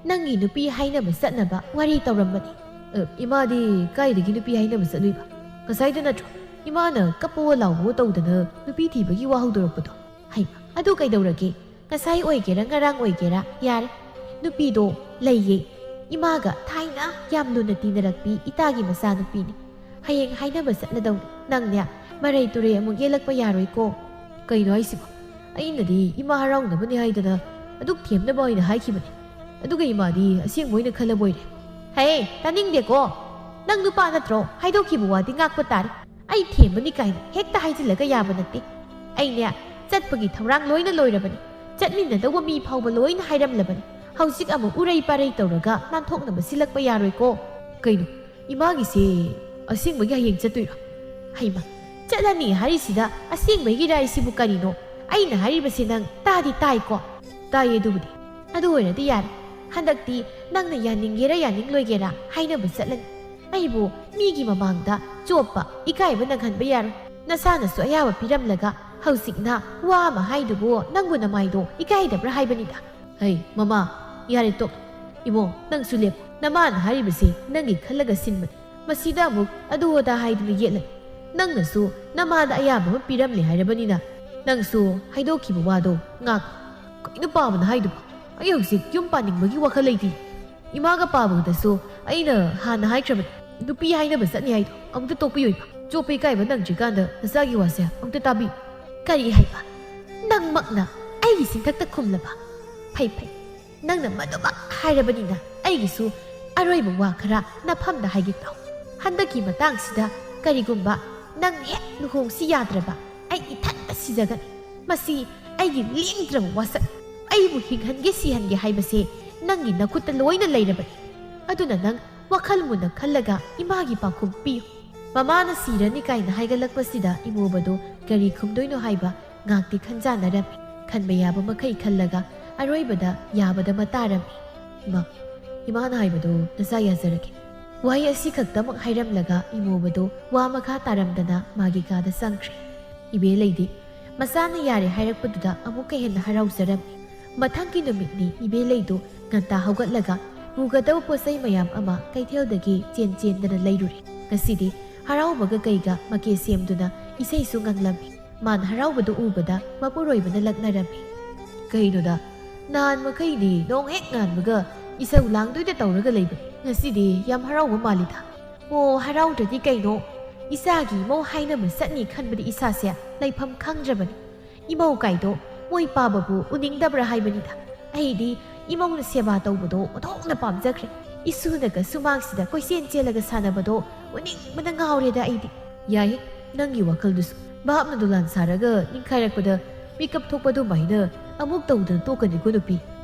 ꯅꯪꯒꯤ ꯅꯨꯄꯤ ꯍꯥꯏꯅꯕ ꯆꯠꯅꯕ ꯋꯥꯔꯤ ꯇꯧꯔꯝꯕꯅꯤ꯫ ꯑ, ꯏꯃꯥꯗꯤ ꯀꯥꯏꯗꯒꯤ ꯅꯨꯄꯤ ꯍꯥꯏꯅꯕ ꯆꯠꯂꯨꯏꯕ? ꯉꯁꯥꯏꯗ ꯅꯠꯇ꯭ꯔꯣ? ꯏꯃꯥꯅ ꯀꯞꯄꯣ ꯂꯥꯎꯕꯣ ꯇꯧꯗꯅ ꯅꯨꯄꯤ ꯊꯤꯕꯒꯤ ꯋꯥ ꯍꯧꯗꯣꯔꯛꯄꯗꯣ꯫ ꯍꯩꯃ, ꯑꯗꯨ ꯀꯩꯗꯧꯔꯒꯦ? ꯉꯁꯥꯏ ꯑꯣꯏꯒꯦꯔꯥ ꯉꯔꯥꯡ ꯑꯣꯏꯒꯦꯔꯥ, ꯌꯥꯔꯦ꯫ ꯅꯨꯄꯤꯗꯣ ꯂꯩꯌꯦ꯫ ꯏꯃꯥꯒ ꯊꯥꯏꯅ ꯌꯥꯝ ꯂꯨꯅ ꯇꯤꯟꯅꯔꯛꯄꯤ ꯏꯇꯥꯒꯤ ꯃꯆꯥꯅꯨꯄꯤꯅꯤ꯫ ꯍꯌꯦꯡ ꯍꯥꯏꯅꯕ ꯆꯠꯂꯗꯧꯅꯤ꯫ ꯅꯪꯅꯦ ꯃꯔꯩ ꯇꯨꯔꯩ ꯑꯃꯨꯛ ꯌꯦꯜꯂꯛꯄ ꯌꯥꯔꯣꯏꯀꯣ꯫ ꯀꯩꯅꯣ ꯍꯥꯏꯁꯤꯕꯣ? ꯑꯩꯅꯗꯤ ꯏꯃꯥ ꯍꯔꯥꯎꯅꯕꯅꯤ ꯍꯥꯏꯗꯅ ꯑꯗꯨꯛ ꯊꯦꯝꯅꯕ ꯑꯣꯏꯅ ꯍꯥꯏꯈꯤꯕꯅꯤ꯫ ꯑꯗꯨꯒ ꯏꯃꯥꯗꯤ ꯑꯁꯦꯡꯕ ꯑꯣꯏꯅ ꯈꯜꯂꯕꯣꯏꯔꯦ꯫ ꯍꯦ, ꯇꯥꯅꯤꯡꯗꯦꯀꯣ꯫ ꯅꯪ ꯅꯨꯄꯥ ꯅꯠꯇ꯭ꯔꯣ? ꯍꯥꯏꯗꯣꯛꯈꯤꯕ ꯋꯥꯗꯤ ꯉꯥꯛꯄ ꯇꯥꯔꯦ꯫ ꯑꯩ ꯊꯦꯝꯕꯅꯤ ꯀꯥꯏꯅ ꯍꯦꯛꯇ ꯍꯥꯏꯖꯤꯜꯂꯒ ꯌꯥꯕ ꯅꯠꯇꯦ꯫ ꯑꯩꯅꯦ ꯆꯠꯄꯒꯤ ꯊꯧꯔꯥꯡ ꯂꯣꯏꯅ ꯂꯣꯏꯔꯕꯅꯤ꯫ ꯆꯠꯃꯤꯟꯅꯗꯧꯕ ꯃꯤ ꯐꯥꯎꯕ ꯂꯣꯏꯅ ꯍꯥꯏꯔꯝꯂꯕꯅꯤ꯫ ꯍꯧꯖꯤꯛ ꯑꯃꯨꯛ ꯎꯔꯩ ꯄꯥꯔꯩ ꯇꯧꯔꯒ ꯅꯥꯟꯊꯣꯛꯅꯕ ꯁꯤꯜꯂꯛꯄ ꯌꯥꯔꯣꯏꯀꯣ꯫ ꯀꯩꯅꯣ, ꯏꯃꯥꯒꯤꯁꯦ ꯑꯁꯦꯡꯕꯒꯤ ꯍꯌꯦꯡ ꯆꯠꯇꯣꯏꯔꯣ? ꯍꯩꯃ, ꯆꯠꯂꯅꯤ ꯍꯥꯏꯔꯤꯁꯤꯗ ꯑꯁꯦꯡꯕꯒꯤꯔ ꯍꯥꯏꯁꯤꯕꯨ ꯀꯔꯤꯅꯣ? ꯑꯩꯅ ꯍꯥꯏꯔꯤꯕꯁꯤ ꯅꯪ ꯇꯥꯗꯤ ꯇꯥꯏꯀꯣ? ꯇꯥꯏꯌꯦ ꯑꯗꯨꯕꯨꯗꯤ꯫ ꯑꯗꯨ ꯑꯣꯏꯔꯗꯤ ꯌꯥꯔꯦ꯫ ꯍꯟꯗꯛꯇꯤ ꯅꯪꯅ ꯌꯥꯅꯤꯡꯒꯦꯔꯥ ꯌꯥꯅꯤꯡꯂꯣꯏꯒꯦꯔꯥ ꯍꯥꯏꯅꯕ ꯆꯠꯂꯅꯤ꯫ ꯑꯩꯕꯨ ꯃꯤꯒꯤ ꯃꯃꯥꯡꯗ ꯆꯣꯞꯄ, ꯏꯀꯥꯏꯕ ꯅꯪꯍꯟꯕ ꯌꯥꯔꯣꯏ꯫ ꯅꯁꯥꯅꯁꯨ ꯑꯌꯥꯕ ꯄꯤꯔꯝꯂꯒ ꯍꯧꯖꯤꯛꯅ ꯋꯥ ꯑꯃ ꯍꯥꯏꯗꯨꯕꯨ ꯅꯪꯕꯨ ꯅꯃꯥꯏꯗꯣ ꯏꯀꯥꯏꯗꯕ꯭ꯔꯥ ꯍꯥꯏꯕꯅꯤꯗ꯫ ꯍꯩ, ꯃꯃꯥ, ꯌꯥꯔꯦ ꯇꯣꯛ꯫ ꯏꯕꯣ, ꯅꯪꯁꯨ ꯂꯦꯞꯄꯣ꯫ ꯅꯃꯥꯅ ꯍꯥꯏꯔꯤꯕꯁꯤ ꯅꯪꯒꯤ ꯈꯜꯂꯒ ꯁꯤꯟꯕꯅꯤ꯫ ꯃꯁꯤꯗ ꯑꯃꯨꯛ ꯑꯗꯨ ꯑꯗꯥ ꯍꯥꯏꯗꯨꯅ ꯌꯦꯠꯂꯅꯤ꯫ ꯅꯪꯅꯁꯨ ꯅꯃꯥꯗ ꯑꯌꯥꯕ ꯑꯃ ꯄꯤꯔꯝꯂꯦ ꯍꯥꯏꯔꯕꯅꯤꯅ ꯅꯪꯁꯨ ꯍꯥꯏꯗꯣꯛꯈꯤꯕ ꯋꯥꯗꯣ ꯉꯥꯛ꯫ ꯀꯩꯅꯣ ꯄꯥꯕꯅ ꯍꯥꯏꯗꯨꯕꯣ? ꯑꯩ ꯍꯧꯖꯤꯛ ꯌꯨꯝ ꯄꯥꯅꯤꯡꯕꯒꯤ ꯋꯥꯈꯜ ꯂꯩꯇꯦ꯫ ꯏꯃꯥꯒ ꯄꯥꯕꯗꯁꯨ ꯑꯩꯅ ꯍꯥꯟꯅ ꯍꯥꯏꯈ꯭ꯔꯕꯅꯤ, ꯅꯨꯄꯤ ꯍꯥꯏꯅꯕ ꯆꯠꯅꯤ ꯍꯥꯏꯗꯣ ꯑꯃꯨꯛꯇ ꯇꯣꯛꯄꯤꯌꯣ ꯏꯃꯥ꯫ ꯆꯣꯞꯄ ꯏꯀꯥꯏꯕ ꯅꯪꯗ꯭ꯔꯤꯀꯥꯟꯗ ꯅꯆꯥꯒꯤ ꯋꯥꯁꯦ ꯑꯃꯨꯛꯇ ꯇꯥꯕꯤꯌꯨ꯫ ꯀꯔꯤ ꯍꯥꯏꯕ? ꯅꯪꯃꯛꯅ ꯑꯩꯒꯤ ꯆꯤꯟꯊꯛꯇ ꯈꯨꯝꯂꯕ? ꯐꯩ ꯐꯩ, ꯅꯪꯅ ꯃꯗꯨꯃꯛ ꯍꯥꯏꯔꯕꯅꯤꯅ ꯑꯩꯒꯤꯁꯨ ꯑꯔꯣꯏꯕ ꯋꯥ ꯈꯔ ꯅꯐꯝꯗ ꯍꯥꯏꯒꯦ ꯇꯥꯎ꯫ ꯍꯟꯗꯛꯀꯤ ꯃꯇꯥꯡꯁꯤꯗ ꯀꯔꯤꯒꯨꯝꯕ ꯅꯪ ꯍꯦꯛ ꯂꯨꯍꯣꯡꯁꯤ ꯌꯥꯗ꯭ꯔꯕ ꯑꯩ ꯏꯊꯟꯇ ꯁꯤꯖꯒꯅꯤ꯫ ꯃꯁꯤ ꯑꯩꯒꯤ ꯂꯦꯡꯗ꯭ꯔꯕ ꯋꯥꯁꯛ꯫ ꯑꯩꯕꯨ ꯍꯤꯡꯍꯟꯒꯦ ꯁꯤꯍꯟꯒꯦ ꯍꯥꯏꯕꯁꯦ ꯅꯪꯒꯤ ꯅꯈꯨꯠꯇ ꯂꯣꯏꯅ ꯂꯩꯔꯕꯅꯤ꯫ ꯑꯗꯨꯅ ꯅꯪ ꯋꯥꯈꯜ ꯃꯨꯟꯅ ꯈꯜꯂꯒ ꯏꯃꯥꯒꯤ ꯄꯥꯎꯈꯨꯝ ꯄꯤꯌꯨ꯫ ꯃꯃꯥꯅ ꯁꯤꯔꯅꯤ ꯀꯥꯏꯅ ꯍꯥꯏꯒꯠꯂꯛꯄꯁꯤꯗ ꯏꯃꯣꯕꯗꯣ ꯀꯔꯤ ꯈꯨꯝꯗꯣꯏꯅꯣ ꯍꯥꯏꯕ ꯉꯥꯛꯇꯤ ꯈꯟꯖꯥꯟꯅꯔꯝꯃꯤ꯫ ꯈꯟꯕ ꯌꯥꯕ ꯃꯈꯩ ꯈꯜꯂꯒ ꯑꯔꯣꯏꯕꯗ ꯌꯥꯕꯗ ꯃꯇꯥꯔꯝꯃꯤ꯫ ꯏꯃꯥ, ꯏꯃꯥꯅ ꯍꯥꯏꯕꯗꯨ ꯅꯆꯥ ꯌꯥꯖꯔꯒꯦ꯫ ꯋꯥꯍꯩ ꯑꯁꯤꯈꯛꯇꯃꯛ ꯍꯥꯏꯔꯝꯂꯒ ꯏꯃꯣꯕꯗꯨ ꯋꯥ ꯃꯈꯥ ꯇꯥꯔꯝꯗꯅ ꯃꯥꯒꯤ ꯀꯥꯗ ꯆꯪꯈ꯭ꯔꯦ꯫ ꯏꯕꯦ ꯂꯩꯗꯤ ꯃꯆꯥꯅ ꯌꯥꯔꯦ ꯍꯥꯏꯔꯛꯄꯗꯨꯗ ꯑꯃꯨꯛꯀ ꯍꯦꯟꯅ ꯍꯔꯥꯎꯖꯔꯝꯃꯤ꯫ ꯃꯊꯪꯒꯤ ꯅꯨꯃꯤꯠꯅꯤ ꯏꯕꯦ ꯂꯩꯗꯨ ꯉꯟꯇꯥ ꯍꯧꯒꯠꯂꯒ ꯄꯨꯒꯗꯕ ꯄꯣꯠꯆꯩ ꯃꯌꯥꯝ ꯑꯃ ꯀꯩꯊꯦꯜꯗꯒꯤ ꯆꯦꯟ ꯆꯦꯟꯗꯅ ꯂꯩꯔꯨꯔꯦ꯫ ꯉꯁꯤꯗꯤ ꯍꯔꯥꯎꯕꯒ ꯀꯩꯒ ꯃꯀꯦ ꯁꯦꯝꯗꯨꯅ ꯏꯁꯩꯁꯨ ꯉꯪꯂꯝꯃꯤ꯫ ꯃꯥꯅ ꯍꯔꯥꯎꯕꯗꯨ ꯎꯕꯗ ꯃꯄꯨꯔꯣꯏꯕꯅ ꯂꯛꯅꯔꯝꯃꯤ꯫ "ꯀꯩꯅꯣꯗ, ꯅꯍꯥꯟ ꯃꯈꯩꯗꯤ ꯅꯣꯡ ꯍꯦꯛ ꯉꯥꯟꯕꯒ ꯏꯁꯧ ꯂꯥꯡꯗꯣꯏꯗ ꯇꯧꯔꯒ ꯂꯩꯕꯅꯤ꯫ ꯉꯁꯤꯗꯤ ꯌꯥꯝ ꯍꯔꯥꯎꯕ ꯃꯥꯜꯂꯤꯗ?" "ꯑꯣ, ꯍꯔꯥꯎꯗ꯭ꯔꯗꯤ ꯀꯩꯅꯣ? ꯏꯆꯥꯒꯤ ꯏꯃꯧ ꯍꯥꯏꯅꯕ ꯆꯠꯅꯤ ꯈꯟꯕꯗ ꯏꯁꯥꯁꯦ ꯂꯩꯐꯝ ꯈꯪꯗ꯭ꯔꯕꯅꯤ꯫ ꯏꯃꯧ ꯀꯥꯏꯗꯣ ꯃꯣꯏ ꯄꯥꯕꯕꯨ ꯎꯅꯤꯡꯗꯕ꯭ꯔꯥ ꯍꯥꯏꯕꯅꯤꯗ꯫ ꯑꯩꯗꯤ ꯏꯃꯧꯅ ꯁꯦꯕꯥ ꯇꯧꯕꯗꯣ ꯑꯣꯟꯊꯣꯛꯅ ꯄꯥꯝꯖꯈ꯭ꯔꯦ꯫ ꯏꯁꯨꯅꯒ ꯁꯨꯃꯥꯡꯁꯤꯗ ꯀꯣꯏꯆꯦꯟ ꯆꯦꯜꯂꯒ ꯁꯥꯟꯅꯕꯗꯣ ꯎꯅꯤꯡꯕꯅ ꯉꯥꯎꯔꯦꯗ ꯑꯩꯗꯤ꯫" "ꯌꯥꯏꯌꯦ, ꯅꯪꯒꯤ ꯋꯥꯈꯜꯗꯨꯁꯨ꯫ ꯚꯥꯞꯅ ꯗꯣꯂꯥꯟ ꯁꯥꯔꯒ ꯅꯤꯡꯈꯥꯏꯔꯛꯄꯗ ꯃꯤꯀꯞ ꯊꯣꯛꯄ ꯑꯗꯨꯃꯥꯏꯅ ꯑꯃꯨꯛ ꯇꯧꯗꯅ ꯇꯣꯛꯀꯅꯤꯀꯣ ꯅꯨꯄꯤ?"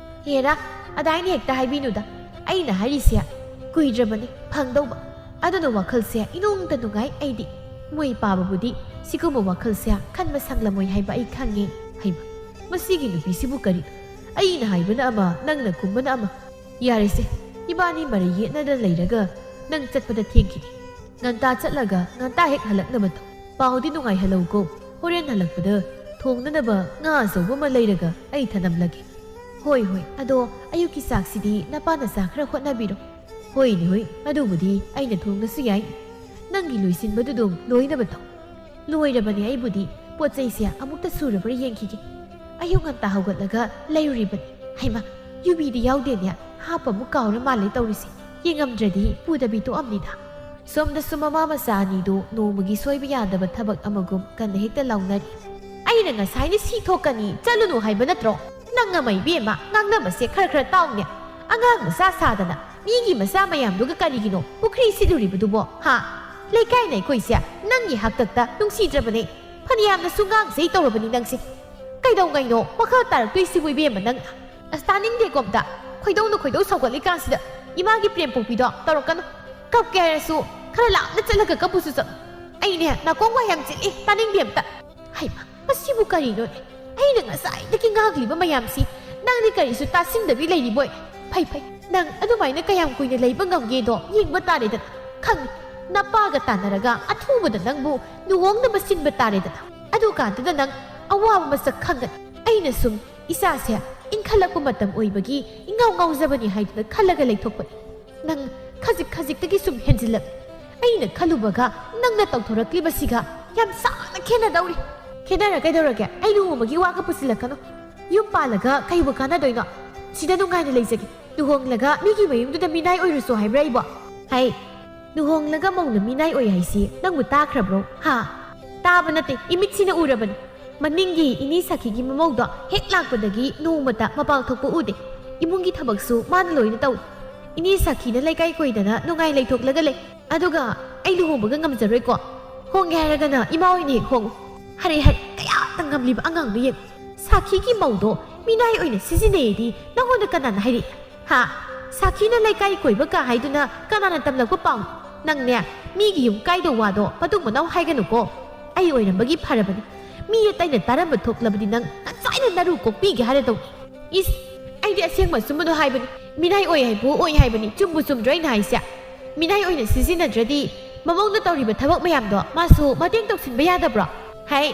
"ꯍꯦꯔꯥ, ꯑꯗꯥꯏꯅ ꯍꯦꯛꯇ ꯍꯥꯏꯕꯤꯅꯨꯗ꯫ ꯑꯩꯅ ꯍꯥꯏꯔꯤꯁꯦ ꯀꯨꯏꯗ꯭ꯔꯕꯅꯤ ꯐꯪꯗꯧꯕ꯫ ꯑꯗꯨꯅ ꯋꯥꯈꯜꯁꯦ ꯏꯅꯨꯡꯗ ꯅꯨꯡꯉꯥꯏ ꯑꯩꯗꯤ꯫ ꯃꯣꯏ ꯄꯥꯕꯕꯨꯗꯤ ꯁꯤꯒꯨꯝꯕ ꯋꯥꯈꯜꯁꯦ ꯈꯟꯕ ꯁꯪꯂꯝꯃꯣꯏ ꯍꯥꯏꯕ ꯑꯩ ꯈꯪꯉꯦ꯫" "ꯍꯩꯃ, ꯃꯁꯤꯒꯤ ꯅꯨꯄꯤꯁꯤꯕꯨ ꯀꯔꯤ? ꯑꯩꯅ ꯍꯥꯏꯕꯅ ꯑꯃ, ꯅꯪꯅ ꯈꯨꯝꯕꯅ ꯑꯃ꯫ ꯌꯥꯔꯦꯁꯦ, ꯏꯕꯥꯅꯤ ꯃꯔꯩ ꯌꯦꯠꯅꯗꯅ ꯂꯩꯔꯒ ꯅꯪ ꯆꯠꯄꯗ ꯊꯦꯡꯈꯤꯅꯤ꯫ ꯉꯟꯇꯥ ꯆꯠꯂꯒ ꯉꯟꯇꯥ ꯍꯦꯛ ꯍꯜꯂꯛꯅꯕ ꯇꯧ꯫ ꯄꯥꯎꯗꯤ ꯅꯨꯡꯉꯥꯏꯍꯜꯂꯧꯀꯣ꯫ ꯍꯣꯔꯦꯟ ꯍꯜꯂꯛꯄꯗ ꯊꯣꯡꯅꯅꯕ ꯉꯥ ꯑꯆꯧꯕ ꯑꯃ ꯂꯩꯔꯒ ꯑꯩ ꯊꯅꯝꯂꯒꯦ꯫" "ꯍꯣꯏ, ꯍꯣꯏ, ꯑꯗꯣ ꯑꯌꯨꯛꯀꯤ ꯆꯥꯛꯁꯤꯗꯤ ꯅꯄꯥꯅ ꯆꯥ ꯈꯔ ꯍꯣꯠꯅꯕꯤꯔꯣ꯫" "ꯍꯣꯏꯅꯦ, ꯍꯣꯏ, ꯑꯗꯨꯕꯨꯗꯤ ꯑꯩꯅ ꯊꯣꯡꯉꯁꯨ ꯌꯥꯏ꯫ ꯅꯪꯒꯤ ꯂꯣꯏꯁꯤꯟꯕꯗꯨ ꯑꯗꯨꯝ ꯂꯣꯏꯅꯕ ꯇꯧ꯫" "ꯂꯣꯏꯔꯕꯅꯦ, ꯑꯩꯕꯨꯗꯤ꯫ ꯄꯣꯠ ꯆꯩꯁꯦ ꯑꯃꯨꯛꯇ ꯁꯨꯔꯕ꯭ꯔꯥ ꯌꯦꯡꯈꯤꯒꯦ꯫ ꯑꯌꯨꯛ ꯉꯟꯇꯥ ꯍꯧꯒꯠꯂꯒ ꯂꯩꯔꯨꯔꯤꯕꯅꯤ꯫ ꯍꯩꯃꯥ, ꯌꯨꯕꯤꯗꯤ ꯌꯥꯎꯗꯦꯅꯦ꯫ ꯍꯥꯞꯄ ꯑꯃꯨꯛ ꯀꯥꯎꯔ ꯃꯥꯜꯂꯦ ꯇꯧꯔꯤꯁꯦ꯫ ꯌꯦꯡꯉꯝꯗ꯭ꯔꯗꯤ ꯄꯨꯗꯕꯤ ꯇꯣꯛꯑꯝꯅꯤꯗ꯫" ꯁꯣꯝꯗꯁꯨ ꯃꯃꯥ ꯃꯆꯥ ꯑꯅꯤꯗꯨ ꯅꯣꯡꯃꯒꯤ ꯁꯣꯏꯕ ꯌꯥꯗꯕ ꯊꯕꯛ ꯑꯃꯒꯨꯝ ꯀꯟꯅ ꯍꯦꯛꯇ ꯂꯥꯎꯅꯔꯤ꯫ "ꯑꯩꯅ ꯉꯁꯥꯏꯅ ꯁꯤ ꯊꯣꯛꯀꯅꯤ, ꯆꯠꯂꯨꯅꯨ ꯍꯥꯏꯕ ꯅꯠꯇ꯭ꯔꯣ? ꯅꯪ ꯑꯃ ꯏꯕꯦꯝꯃ, ꯉꯥꯡꯅꯕꯁꯦ ꯈꯔ ꯈꯔ ꯇꯥꯎꯅꯦ꯫ ꯑꯉꯥꯡ ꯃꯆꯥ ꯁꯥꯗꯅ ꯃꯤꯒꯤ ꯃꯆꯥ ꯃꯌꯥꯝꯗꯨꯒ ꯀꯔꯤꯒꯤꯅꯣ ꯄꯨꯈ꯭ꯔꯤ ꯁꯤꯠꯂꯨꯔꯤꯕꯗꯨꯕꯣ, ꯍꯥ? ꯂꯩꯀꯥꯏ ꯂꯩꯈꯣꯏꯁꯦ ꯅꯪꯒꯤ ꯍꯥꯛꯇꯛꯇ ꯅꯨꯡꯁꯤꯗ꯭ꯔꯕꯅꯦ꯫ ꯐꯅꯌꯥꯝꯅꯁꯨ ꯉꯥꯡꯖꯩ ꯇꯧꯔꯕꯅꯤ ꯅꯪꯁꯦ꯫ ꯀꯩꯗꯧꯉꯩꯅꯣ ꯋꯥꯈꯜ ꯇꯥꯔꯛꯇꯣꯏꯁꯤꯕꯨ ꯏꯕꯦꯝꯃ ꯅꯪ? ꯑꯁ, ꯇꯥꯅꯤꯡꯗꯦꯀꯣ ꯑꯝꯇ꯫ ꯈꯣꯏꯗꯧꯅ ꯈꯣꯏꯗꯧ ꯁꯧꯒꯠꯂꯤꯀꯥꯟꯁꯤꯗ ꯏꯃꯥꯒꯤ ꯄ꯭ꯔꯦꯝ ꯄꯣꯛꯄꯤꯗꯣ ꯇꯧꯔꯛꯀꯅꯨ꯫ ꯀꯞꯀꯦ ꯍꯥꯏꯔꯁꯨ ꯈꯔ ꯂꯥꯞꯅ ꯆꯠꯂꯒ ꯀꯞꯄꯨꯁꯨ ꯆꯠꯂꯨ꯫ ꯑꯩꯅꯦ ꯅꯥꯀꯣꯡ ꯋꯥ ꯌꯥꯝ ꯆꯤꯛꯏ, ꯇꯥꯅꯤꯡꯗꯦ ꯑꯝꯇ꯫ ꯍꯩꯃꯥ, ꯃꯁꯤꯕꯨ ꯀꯔꯤꯅꯣꯅꯦ? ꯑꯩꯅ ꯉꯁꯥꯏꯗꯒꯤ ꯉꯥꯡꯂꯤꯕ ꯃꯌꯥꯝꯁꯤ ꯅꯪꯗꯤ ꯀꯔꯤꯁꯨ ꯇꯥꯁꯤꯟꯗꯕꯤ ꯂꯩꯔꯤꯕꯣꯏ? ꯐꯩ, ꯐꯩ, ꯅꯪ ꯑꯗꯨꯃꯥꯏꯅ ꯀꯌꯥꯝ ꯀꯨꯏꯅ ꯂꯩꯕ ꯉꯝꯒꯦꯗꯣ ꯌꯦꯡꯕ ꯇꯥꯔꯦꯗꯅ꯫ ꯈꯪꯉꯤ, ꯅꯄꯥꯒ ꯇꯥꯟꯅꯔꯒ ꯑꯊꯨꯕꯗ ꯅꯪꯕꯨ ꯂꯨꯍꯣꯡꯅꯕ ꯁꯤꯟꯕ ꯇꯥꯔꯦꯗꯅ꯫ ꯑꯗꯨꯀꯥꯟꯗꯨꯗ ꯅꯪ ꯑꯋꯥꯕ ꯃꯁꯛ ꯈꯪꯒꯅꯤ꯫ ꯑꯩꯅ ꯁꯨꯝ ꯏꯆꯥꯁꯦ ꯏꯟꯈꯠꯂꯛꯄ ꯃꯇꯝ ꯑꯣꯏꯕꯒꯤ ꯏꯉꯥꯎ ꯉꯥꯎꯖꯕꯅꯤ ꯍꯥꯏꯗꯨꯅ ꯈꯜꯂꯒ ꯂꯩꯊꯣꯛꯄꯅꯤ꯫ ꯅꯪ ꯈꯖꯤꯛ ꯈꯖꯤꯛꯇꯒꯤ ꯁꯨꯝ ꯍꯦꯟꯖꯤꯜꯂꯛ꯫ ꯑꯩꯅ ꯈꯜꯂꯨꯕꯒ ꯅꯪꯅ ꯇꯧꯊꯣꯔꯛꯂꯤꯕꯁꯤꯒ ꯌꯥꯝ ꯁꯥꯡꯅ ꯈꯦꯠꯅꯗꯧꯔꯤ꯫ ꯈꯦꯠꯅꯔ ꯀꯩꯗꯧꯔꯒꯦ? ꯑꯩ ꯂꯨꯍꯣꯡꯕꯒꯤ ꯋꯥꯒ ꯄꯨꯁꯤꯜꯂꯛꯀꯅꯨ꯫ ꯌꯨꯝ ꯄꯥꯜꯂꯒ ꯀꯩꯕꯨ ꯀꯥꯟꯅꯗꯣꯏꯅꯣ? ꯁꯤꯗ ꯅꯨꯡꯉꯥꯏꯅ ꯂꯩꯖꯒꯦ꯫ ꯂꯨꯍꯣꯡꯂꯒ ꯃꯤꯒꯤ ꯃꯌꯨꯝꯗꯨꯗ ꯃꯤꯅꯥꯏ ꯑꯣꯏꯔꯨꯁꯣ ꯍꯥꯏꯕ꯭ꯔꯥ ꯑꯩꯕꯣ? ꯍꯥꯏ, ꯂꯨꯍꯣꯡꯂꯒ ꯃꯧꯅ ꯃꯤꯅꯥꯏ ꯑꯣꯏ ꯍꯥꯏꯁꯤ ꯅꯪꯕꯨ ꯇꯥꯈ꯭ꯔꯕ꯭ꯔꯣ? ꯍꯥ? ꯇꯥꯕ ꯅꯠꯇꯦ, ꯏꯃꯤꯠꯁꯤꯅ ꯎꯔꯕꯅꯤ꯫ ꯃꯅꯤꯡꯒꯤ ꯏꯅꯦ ꯁꯥꯈꯤꯒꯤ ꯃꯃꯧꯗꯣ ꯍꯦꯛ ꯂꯥꯛꯄꯗꯒꯤ ꯅꯣꯡꯃꯇ ꯃꯄꯥꯟ ꯊꯣꯛꯄ ꯎꯗꯦ꯫ ꯏꯃꯨꯡꯒꯤ ꯊꯕꯛꯁꯨ ꯃꯥꯅ ꯂꯣꯏꯅ ꯇꯧꯏ꯫ ꯏꯅꯦ ꯁꯥꯈꯤꯅ ꯂꯩꯀꯥꯏ ꯀꯣꯏꯗꯅ ꯅꯨꯡꯉꯥꯏ ꯂꯩꯊꯣꯛꯂꯒ ꯂꯩ꯫ ꯑꯗꯨꯒ ꯑꯩ ꯂꯨꯍꯣꯡꯕꯒ ꯉꯝꯖꯔꯣꯏꯀꯣ꯫ ꯍꯣꯡꯒꯦ ꯍꯥꯏꯔꯒꯅ ꯏꯃꯥ ꯑꯣꯏꯅ ꯍꯦꯛ ꯍꯣꯡꯉꯨ꯫ ꯍꯔꯦ ꯍꯔꯦ, ꯀꯌꯥꯇ ꯉꯝꯂꯤꯕ ꯑꯉꯥꯡꯅꯣ ꯌꯦꯡꯉꯨ꯫ ꯁꯥꯈꯤꯒꯤ ꯃꯧꯗꯣ ꯃꯤꯅꯥꯏ ꯑꯣꯏꯅ ꯁꯤꯖꯤꯟꯅꯩꯌꯦꯗꯤ ꯅꯪꯉꯣꯟꯗ ꯀꯅꯥꯅ ꯍꯥꯏꯔꯛꯏ? ꯍꯥ? ꯁꯥꯈꯤꯅ ꯂꯩꯀꯥꯏ ꯀꯣꯏꯕ ꯀꯥ ꯍꯥꯏꯗꯨꯅ ꯀꯅꯥꯅ ꯇꯝꯂꯛꯄ ꯄꯥꯎꯅꯣ? ꯅꯪꯅꯦ, ꯃꯤꯒꯤ ꯌꯨꯝ ꯀꯥꯏꯗꯧ ꯋꯥꯗꯣ ꯃꯇꯨꯡ ꯃꯅꯥꯎ ꯍꯥꯏꯒꯅꯨꯀꯣ꯫ ꯑꯩ ꯑꯣꯏꯔꯝꯕꯒꯤ ꯐꯔꯕꯅꯤ꯫ ꯃꯤ ꯑꯇꯩꯅ ꯇꯥꯔꯝꯕ ꯊꯣꯛꯂꯕꯗꯤ ꯅꯪ ꯉꯁꯥꯏꯅ ꯅꯔꯨ ꯀꯣꯛꯄꯤꯒꯦ ꯍꯥꯏꯔꯗꯧꯅꯤ꯫ ꯏꯁ, ꯑꯩꯗꯤ ꯑꯁꯦꯡꯕ ꯑꯆꯨꯝꯕꯗꯣ ꯍꯥꯏꯕꯅꯤ꯫ ꯃꯤꯅꯥꯏ ꯑꯣꯏ ꯍꯥꯏꯕꯨ ꯑꯣꯏ ꯍꯥꯏꯕꯅꯤ꯫ ꯆꯨꯝꯕꯨ ꯆꯨꯝꯗ꯭ꯔꯣ ꯑꯩꯅ ꯍꯥꯏꯁꯦ? ꯃꯤꯅꯥꯏ ꯑꯣꯏꯅ ꯁꯤꯖꯤꯟꯅꯗ꯭ꯔꯗꯤ ꯃꯃꯧꯅ ꯇꯧꯔꯤꯕ ꯊꯕꯛ ꯃꯌꯥꯝꯗꯣ ꯃꯥꯁꯨ ꯃꯇꯦꯡ ꯇꯧꯁꯤꯟꯕ ꯌꯥꯗꯕ꯭ꯔꯣ? ꯍꯥꯏ,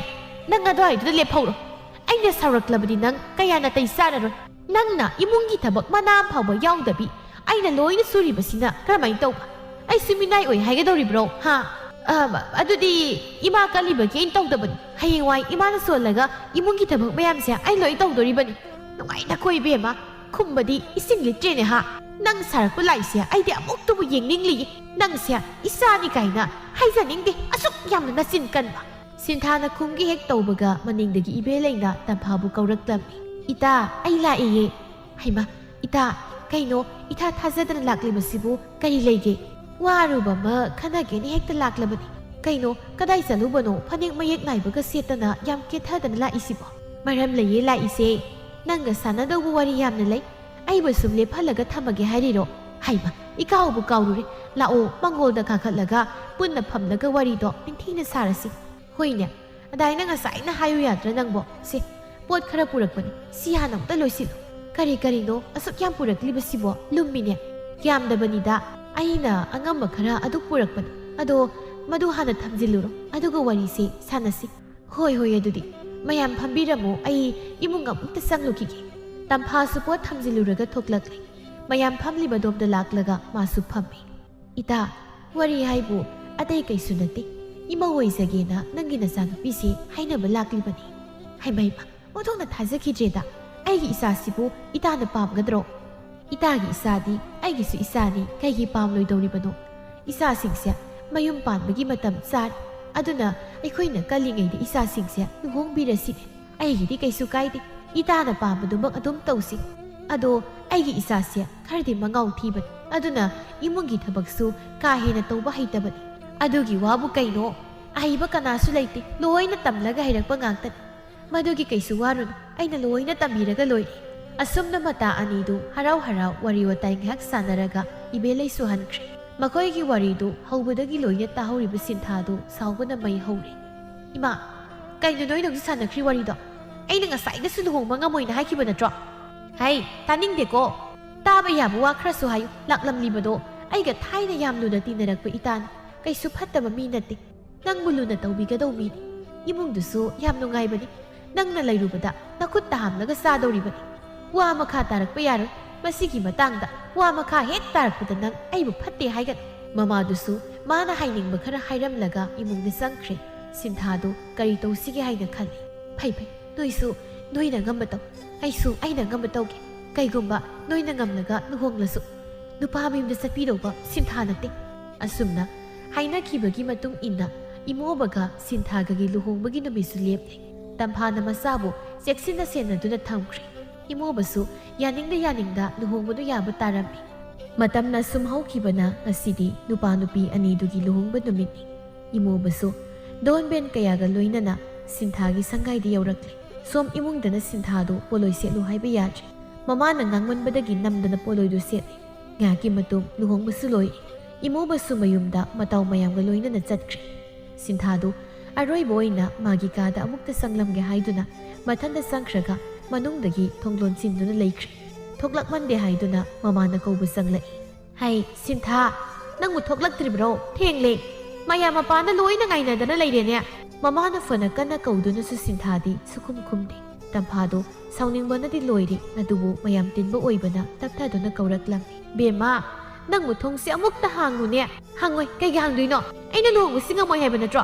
ꯅꯪ ꯑꯗꯨꯋꯥꯏꯗꯨꯗ ꯂꯦꯞꯍꯧꯔꯣ꯫ ꯑꯩꯅ ꯁꯥꯎꯔꯛꯂꯕꯗꯤ ꯅꯪ ꯀꯌꯥ ꯅꯥꯇꯩ ꯆꯥꯔꯔꯣꯏ꯫ ꯅꯪꯅ ꯏꯃꯨꯡꯒꯤ ꯊꯕꯛ ꯃꯅꯥ ꯑꯃ ꯐꯥꯎꯕ ꯌꯥꯎꯗꯕꯤ ꯑꯩꯅ ꯂꯣꯏꯅ ꯁꯨꯔꯤꯕꯁꯤꯅ ꯀꯔꯝꯍꯥꯏꯅ ꯇꯧꯕ? ꯑꯩꯁꯨ ꯃꯤꯅꯥꯏ ꯑꯣꯏ ꯍꯥꯏꯒꯗꯧꯔꯤꯕ꯭ꯔꯣ? ꯍꯥ? ꯑ, ꯑꯗꯨꯗꯤ ꯏꯃꯥ ꯀꯜꯂꯤꯕꯒꯤ ꯑꯩꯅ ꯇꯧꯗꯕꯅꯤ꯫ ꯍꯌꯦꯡꯋꯥꯏ ꯏꯃꯥꯅ ꯁꯣꯜꯂꯒ ꯏꯃꯨꯡꯒꯤ ꯊꯕꯛ ꯃꯌꯥꯝꯁꯦ ꯑꯩ ꯂꯣꯏ ꯇꯧꯗꯣꯔꯤꯕꯅꯤ꯫ ꯅꯨꯡꯉꯥꯏꯅ ꯀꯣꯏ ꯏꯕꯦꯝꯃ꯫ ꯈꯨꯝꯕꯗꯤ ꯏꯁꯤꯡ ꯂꯤꯇ꯭ꯔꯦꯅꯦ ꯍꯥ? ꯅꯪ ꯁꯥꯔꯛꯄ ꯂꯥꯏꯁꯦ ꯑꯩꯗꯤ ꯑꯃꯨꯛꯇꯕꯨ ꯌꯦꯡꯅꯤꯡꯂꯤꯌꯦ꯫ ꯅꯪꯁꯦ ꯏꯆꯥꯅꯤ ꯀꯥꯏꯅ ꯍꯥꯏꯖꯅꯤꯡꯗꯦ꯫ ꯑꯁꯨꯛ ꯌꯥꯝꯅ ꯅꯆꯤꯟ ꯀꯟꯕ꯫ ꯁꯤꯟꯊꯥꯅ ꯈꯨꯝꯒꯦ ꯍꯦꯛ ꯇꯧꯕꯒ ꯃꯅꯤꯡꯗꯒꯤ ꯏꯕꯦꯂꯩꯅ ꯇꯝꯐꯥꯕꯨ ꯀꯧꯔꯛꯂꯝꯃꯤ꯫ "ꯏꯇꯥ, ꯑꯩ ꯂꯥꯛꯏꯌꯦ꯫" "ꯍꯩꯃꯥ, ꯏꯇꯥ, ꯀꯩꯅꯣ ꯏꯊꯥ ꯊꯥꯖꯗꯅ ꯂꯥꯛꯂꯤꯕꯁꯤꯕꯨ? ꯀꯔꯤ ꯂꯩꯒꯦ?" "ꯋꯥꯔꯨꯕ ꯑꯃ ꯈꯟꯅꯒꯦꯅ ꯍꯦꯛꯇ ꯂꯥꯛꯂꯕꯅꯤ꯫ ꯀꯩꯅꯣ, ꯀꯗꯥꯏ ꯆꯠꯂꯨꯕꯅꯣ? ꯐꯅꯦꯛ ꯃꯌꯦꯛ ꯅꯥꯏꯕꯒ ꯁꯦꯠꯇꯅ ꯌꯥꯝ ꯀꯦꯊꯗꯅ ꯂꯥꯛꯏꯁꯤꯕꯣ?" "ꯃꯔꯝ ꯂꯩꯌꯦ ꯂꯥꯛꯏꯁꯦ꯫ ꯅꯪꯒ ꯁꯥꯟꯅꯗꯧꯕ ꯋꯥꯔꯤ ꯌꯥꯝꯅ ꯂꯩ꯫ ꯑꯩꯕꯨ ꯁꯨꯝ ꯂꯦꯞꯍꯜꯂꯒ ꯊꯝꯃꯒꯦ ꯍꯥꯏꯔꯤꯔꯣ? ꯍꯩꯃꯥ, ꯏꯀꯥꯎꯕꯨ ꯀꯥꯎꯔꯨꯔꯦ꯫ ꯂꯥꯛꯑꯣ, ꯃꯪꯒꯣꯜꯗ ꯀꯥꯈꯠꯂꯒ ꯄꯨꯟꯅ ꯐꯝꯂꯒ ꯋꯥꯔꯤꯗꯣ ꯅꯤꯡꯊꯤꯅ ꯁꯥꯔꯁꯤ꯫" "ꯍꯣꯏꯅꯦ, ꯑꯗꯥꯏꯅ ꯉꯁꯥꯏꯅ ꯍꯥꯏꯌꯨ ꯌꯥꯗ꯭ꯔꯥ ꯅꯪꯕꯣ? ꯁꯦ, ꯄꯣꯠ ꯈꯔ ꯄꯨꯔꯛꯄꯅꯤ, ꯁꯤ ꯍꯥꯟꯅ ꯑꯝꯇ ꯂꯣꯏꯁꯤꯜꯂꯨ꯫" "ꯀꯔꯤ ꯀꯔꯤꯅꯣ ꯑꯁꯨꯛ ꯌꯥꯝ ꯄꯨꯔꯛꯂꯤꯕꯁꯤꯕꯣ? ꯂꯨꯝꯃꯤꯅꯦ꯫" "ꯌꯥꯝꯗꯕꯅꯤꯗ, ꯑꯩꯅ ꯑꯉꯝꯕ ꯈꯔ ꯑꯗꯨꯛ ꯄꯨꯔꯛꯄꯅꯤ꯫ ꯑꯗꯣ ꯃꯗꯨ ꯍꯥꯟꯅ ꯊꯝꯖꯤꯜꯂꯨꯔꯣ, ꯑꯗꯨꯒ ꯋꯥꯔꯤꯁꯦ ꯁꯥꯟꯅꯁꯤ꯫" "ꯍꯣꯏ ꯍꯣꯏ, ꯑꯗꯨꯗꯤ ꯃꯌꯥꯝ ꯐꯝꯕꯤꯔꯝꯃꯣ, ꯑꯩ ꯏꯃꯨꯡ ꯑꯃꯨꯛꯇ ꯆꯪꯂꯨꯈꯤꯒꯦ꯫" ꯇꯝꯐꯥꯁꯨ ꯄꯣꯠ ꯊꯝꯖꯤꯜꯂꯨꯔꯒ ꯊꯣꯛꯂꯛꯂꯦ꯫ ꯃꯌꯥꯝ ꯐꯝꯂꯤꯕꯗꯣꯝꯗ ꯂꯥꯛꯂꯒ ꯃꯥꯁꯨ ꯐꯝꯃꯤ꯫ "ꯏꯇꯥ, "ꯋꯥꯔꯤ ꯍꯥꯏꯕꯨ ꯑꯇꯩ ꯀꯩꯁꯨ ꯅꯠꯇꯦ꯫ ꯏꯃꯧ ꯑꯣꯏꯖꯒꯦꯅ ꯅꯪꯒꯤ ꯅꯆꯥꯅꯨꯄꯤꯁꯦ ꯍꯥꯏꯅꯕ ꯂꯥꯛꯂꯤꯕꯅꯤ꯫" ꯍꯩꯃꯩꯃ, ꯑꯣꯟꯊꯣꯛꯅ ꯊꯥꯖꯈꯤꯗ꯭ꯔꯦꯗ꯫ ꯑꯩꯒꯤ ꯏꯆꯥꯁꯤꯕꯨ ꯏꯇꯥꯅ ꯄꯥꯝꯒꯗ꯭ꯔꯣ? ꯏꯇꯥꯒꯤ ꯏꯆꯥꯗꯤ ꯑꯩꯒꯤꯁꯨ ꯏꯆꯥꯅꯤ, ꯀꯩꯒꯤ ꯄꯥꯝꯂꯣꯏꯗꯧꯔꯤꯕꯅꯣ? ꯏꯆꯥꯁꯤꯡꯁꯦ ꯃꯌꯨꯝ ꯄꯥꯟꯕꯒꯤ ꯃꯇꯝ ꯆꯥꯔꯦ꯫ ꯑꯗꯨꯅ ꯑꯩꯈꯣꯏꯅ ꯀꯜꯂꯤꯉꯩꯗ ꯏꯆꯥꯁꯤꯡꯁꯦ ꯂꯨꯍꯣꯡꯕꯤꯔꯁꯤꯅꯦ꯫ ꯑꯩꯒꯤꯗꯤ ꯀꯩꯁꯨ ꯀꯥꯏꯗꯦ, ꯏꯇꯥꯅ ꯄꯥꯝꯕꯗꯨꯃꯛ ꯑꯗꯨꯝ ꯇꯧꯁꯤ꯫ ꯑꯗꯣ ꯑꯩꯒꯤ ꯏꯆꯥꯁꯦ ꯈꯔꯗꯤ ꯃꯉꯥꯎ ꯊꯤꯕꯅꯤ, ꯑꯗꯨꯅ ꯏꯃꯨꯡꯒꯤ ꯊꯕꯛꯁꯨ ꯀꯥ ꯍꯦꯟꯅ ꯇꯧꯕ ꯍꯩꯇꯕꯅꯤ꯫ ꯑꯗꯨꯒꯤ ꯋꯥꯕꯨ ꯀꯩꯅꯣ? ꯑꯍꯩꯕ ꯀꯅꯥꯁꯨ ꯂꯩꯇꯦ, ꯂꯣꯏꯅ ꯇꯝꯂꯒ ꯍꯩꯔꯛꯄ ꯉꯥꯛꯇꯅꯤ꯫ ꯃꯗꯨꯒꯤ ꯀꯩꯁꯨ ꯋꯥꯔꯨꯅꯨ, ꯑꯩꯅ ꯂꯣꯏꯅ ꯇꯝꯕꯤꯔꯒ ꯂꯣꯏꯔꯦ꯫ ꯑꯁꯨꯝꯅ ꯃꯇꯥ ꯑꯅꯤꯗꯨ ꯍꯔꯥꯎ ꯍꯔꯥꯎ ꯋꯥꯔꯤ ꯋꯥꯇꯥꯏ ꯉꯥꯏꯍꯥꯛ ꯁꯥꯟꯅꯔꯒ ꯏꯕꯦꯂꯩꯁꯨ ꯍꯟꯈ꯭ꯔꯦ꯫ ꯃꯈꯣꯏꯒꯤ ꯋꯥꯔꯤꯗꯨ ꯍꯧꯕꯗꯒꯤ ꯂꯣꯏꯅ ꯇꯥꯍꯧꯔꯤꯕ ꯁꯤꯟꯊꯥꯗꯨ ꯁꯥꯎꯕꯅ ꯃꯩ ꯍꯧꯔꯦ꯫ "ꯏꯃꯥ, ꯀꯩꯅꯣ ꯅꯣꯏꯅ ꯍꯧꯖꯤꯛ ꯁꯥꯟꯅꯈ꯭ꯔꯤ ꯋꯥꯔꯤꯗꯣ? ꯑꯩꯅ ꯉꯁꯥꯏꯗꯁꯨ ꯂꯨꯍꯣꯡꯕ ꯉꯝꯃꯣꯏꯅ ꯍꯥꯏꯈꯤꯕ ꯅꯠꯇ꯭ꯔꯣ?" "ꯍꯩ, ꯇꯥꯅꯤꯡꯗꯦꯀꯣ꯫ ꯇꯥꯕ ꯌꯥꯕ ꯋꯥ ꯈꯔꯁꯨ ꯍꯥꯏꯌꯨ꯫ ꯂꯥꯛꯂꯝꯂꯤꯕꯗꯣ ꯑꯩꯒ ꯊꯥꯏꯅ ꯌꯥꯝ ꯂꯨꯅ ꯇꯤꯟꯅꯔꯛꯄ ꯏꯇꯥꯅꯤ꯫ ꯀꯩꯁꯨ ꯐꯠꯇꯕ ꯃꯤ ꯅꯠꯇꯦ꯫ ꯅꯪꯕꯨ ꯂꯨꯅ ꯇꯧꯕꯤꯒꯗꯧ ꯃꯤꯅꯤ꯫ ꯏꯃꯨꯡꯗꯨꯁꯨ ꯌꯥꯝ ꯅꯨꯡꯉꯥꯏꯕꯅꯤ꯫ ꯅꯪꯅ ꯂꯩꯔꯨꯕꯗ ꯅꯈꯨꯠꯇ ꯍꯥꯝꯂꯒ ꯆꯥꯗꯧꯔꯤꯕꯅꯤ꯫ ꯋꯥ ꯃꯈꯥ ꯇꯥꯔꯛꯄ ꯌꯥꯔꯣꯏ꯫ ꯃꯁꯤꯒꯤ ꯃꯇꯥꯡꯗ ꯋꯥ ꯃꯈꯥ ꯍꯦꯛ ꯇꯥꯔꯛꯄꯗ ꯅꯪ ꯑꯩꯕꯨ ꯐꯠꯇꯦ ꯍꯥꯏꯒꯅꯨ꯫" ꯃꯃꯥꯗꯨꯁꯨ ꯃꯥꯅ ꯍꯥꯏꯅꯤꯡꯕ ꯈꯔ ꯍꯥꯏꯔꯝꯂꯒ ꯏꯃꯨꯡꯗ ꯆꯪꯈ꯭ꯔꯦ꯫ ꯁꯤꯟꯊꯥꯗꯨ ꯀꯔꯤ ꯇꯧꯁꯤꯒꯦ ꯍꯥꯏꯅ ꯈꯜꯂꯤ꯫ "ꯐꯩ ꯐꯩ, ꯅꯣꯏꯁꯨ ꯅꯣꯏꯅ ꯑꯉꯝꯕ ꯇꯧ, ꯑꯩꯁꯨ ꯑꯩꯅ ꯑꯉꯝꯕ ꯇꯧꯒꯦ꯫ ꯀꯩꯒꯨꯝꯕ ꯅꯣꯏꯅ ꯉꯝꯂꯒ ꯂꯨꯍꯣꯡꯂꯁꯨ, ꯅꯨꯄꯥ ꯃꯌꯨꯝꯗ ꯆꯠꯄꯤꯗꯧꯕ ꯁꯤꯟꯊꯥ ꯅꯠꯇꯦ꯫" ꯑꯁꯨꯝꯅ ꯍꯥꯏꯅꯈꯤꯕꯒꯤ ꯃꯇꯨꯡ ꯏꯟꯅ ꯏꯃꯣꯕꯒ ꯁꯤꯟꯊꯥꯒꯒꯤ ꯂꯨꯍꯣꯡꯕꯒꯤ ꯅꯨꯃꯤꯠꯁꯨ ꯂꯦꯞꯂꯦ꯫ ꯇꯝꯐꯥꯅ ꯃꯆꯥꯕꯨ ꯆꯦꯛꯁꯤꯟꯅ ꯁꯦꯟꯅꯗꯨꯅ ꯊꯝꯈ꯭ꯔꯦ꯫ ꯏꯃꯣꯕꯁꯨ ꯌꯥꯅꯤꯡꯗ ꯌꯥꯅꯤꯡꯗ ꯂꯨꯍꯣꯡꯕꯗꯨ ꯌꯥꯕ ꯇꯥꯔꯝꯃꯤ꯫ ꯃꯇꯝꯅ ꯁꯨꯝ ꯍꯧꯈꯤꯕꯅ ꯉꯁꯤꯗꯤ ꯅꯨꯄꯥ ꯅꯨꯄꯤ ꯑꯅꯤꯗꯨꯒꯤ ꯂꯨꯍꯣꯡꯕ ꯅꯨꯃꯤꯠꯅꯤ꯫ ꯏꯃꯣꯕꯁꯨ ꯗꯣꯟ ꯕꯦꯟ ꯀꯌꯥꯒ ꯂꯣꯏꯅꯅ ꯁꯤꯟꯊꯥꯒꯤ ꯁꯪꯒꯥꯏꯗ ꯌꯧꯔꯛꯂꯦ꯫ ꯁꯣꯝ ꯏꯃꯨꯡꯗꯅ ꯁꯤꯟꯊꯥꯗꯨ ꯄꯣꯂꯣꯏ ꯁꯦꯠꯂꯨ ꯍꯥꯏꯕ ꯌꯥꯗ꯭ꯔꯦ꯫ ꯃꯃꯥꯅ ꯉꯥꯡꯃꯟꯕꯗꯒꯤ ꯅꯝꯗꯅ ꯄꯣꯂꯣꯏꯗꯨ ꯁꯦꯠꯂꯦ꯫ ꯉꯥꯏꯍꯥꯛꯀꯤ ꯃꯇꯨꯡ ꯂꯨꯍꯣꯡꯕꯁꯨ ꯂꯣꯏꯔꯦ꯫ ꯏꯃꯣꯕꯁꯨ ꯃꯌꯨꯝꯗ ꯃꯇꯥꯎ ꯃꯌꯥꯝꯒ ꯂꯣꯏꯅꯅ ꯆꯠꯈ꯭ꯔꯦ꯫ ꯁꯤꯟꯊꯥꯗꯨ ꯑꯔꯣꯏꯕ ꯑꯣꯏꯅ ꯃꯥꯒꯤ ꯀꯥꯗ ꯑꯃꯨꯛꯇ ꯆꯪꯂꯝꯒꯦ ꯍꯥꯏꯗꯨꯅ ꯃꯊꯟꯇ ꯆꯪꯈ꯭ꯔꯒ ꯃꯅꯨꯡꯗꯒꯤ ꯊꯣꯡ ꯂꯣꯟꯁꯤꯟꯗꯨꯅ ꯂꯩꯈ꯭ꯔꯦ꯫ ꯊꯣꯛꯂꯛꯃꯟꯗꯦ ꯍꯥꯏꯗꯨꯅ ꯃꯃꯥꯅ ꯀꯧꯕ ꯆꯪꯂꯛꯏ꯫ "ꯍꯩ, ꯁꯤꯟꯊꯥ, ꯅꯪꯕꯨ ꯊꯣꯛꯂꯛꯇ꯭ꯔꯤꯕ꯭ꯔꯣ? ꯊꯦꯡꯂꯦ꯫ ꯃꯌꯥꯝ ꯃꯄꯥꯟꯗ ꯂꯣꯏꯅ ꯉꯥꯏꯅꯗꯅ ꯂꯩꯔꯦꯅꯦ꯫" ꯃꯃꯥꯅ ꯐꯅ ꯀꯟꯅ ꯀꯧꯗꯨꯅꯁꯨ ꯁꯤꯟꯊꯥꯗꯤ ꯁꯨꯈꯨꯝ ꯈꯨꯝꯗꯦ꯫ ꯇꯝꯐꯥꯗꯣ ꯁꯥꯎꯅꯤꯡꯕꯅꯗꯤ ꯂꯣꯏꯔꯦ, ꯑꯗꯨꯕꯨ ꯃꯌꯥꯝ ꯇꯤꯟꯕ ꯑꯣꯏꯕꯅ ꯇꯞꯊꯗꯨꯅ ꯀꯧꯔꯛꯂꯝꯃꯤ꯫ "ꯕꯦꯝꯃ, "ꯅꯪꯕꯨ ꯊꯣꯡꯁꯦ ꯑꯃꯨꯛꯇ ꯍꯥꯡꯉꯨꯅꯦ!" "ꯍꯥꯡꯉꯣꯏ꯫ ꯀꯩꯒꯤ ꯍꯥꯡꯗꯣꯏꯅꯣ? ꯑꯩꯅ ꯂꯨꯍꯣꯡꯕꯁꯤ ꯉꯝꯃꯣꯏ ꯍꯥꯏꯕ ꯅꯠꯇ꯭ꯔꯣ?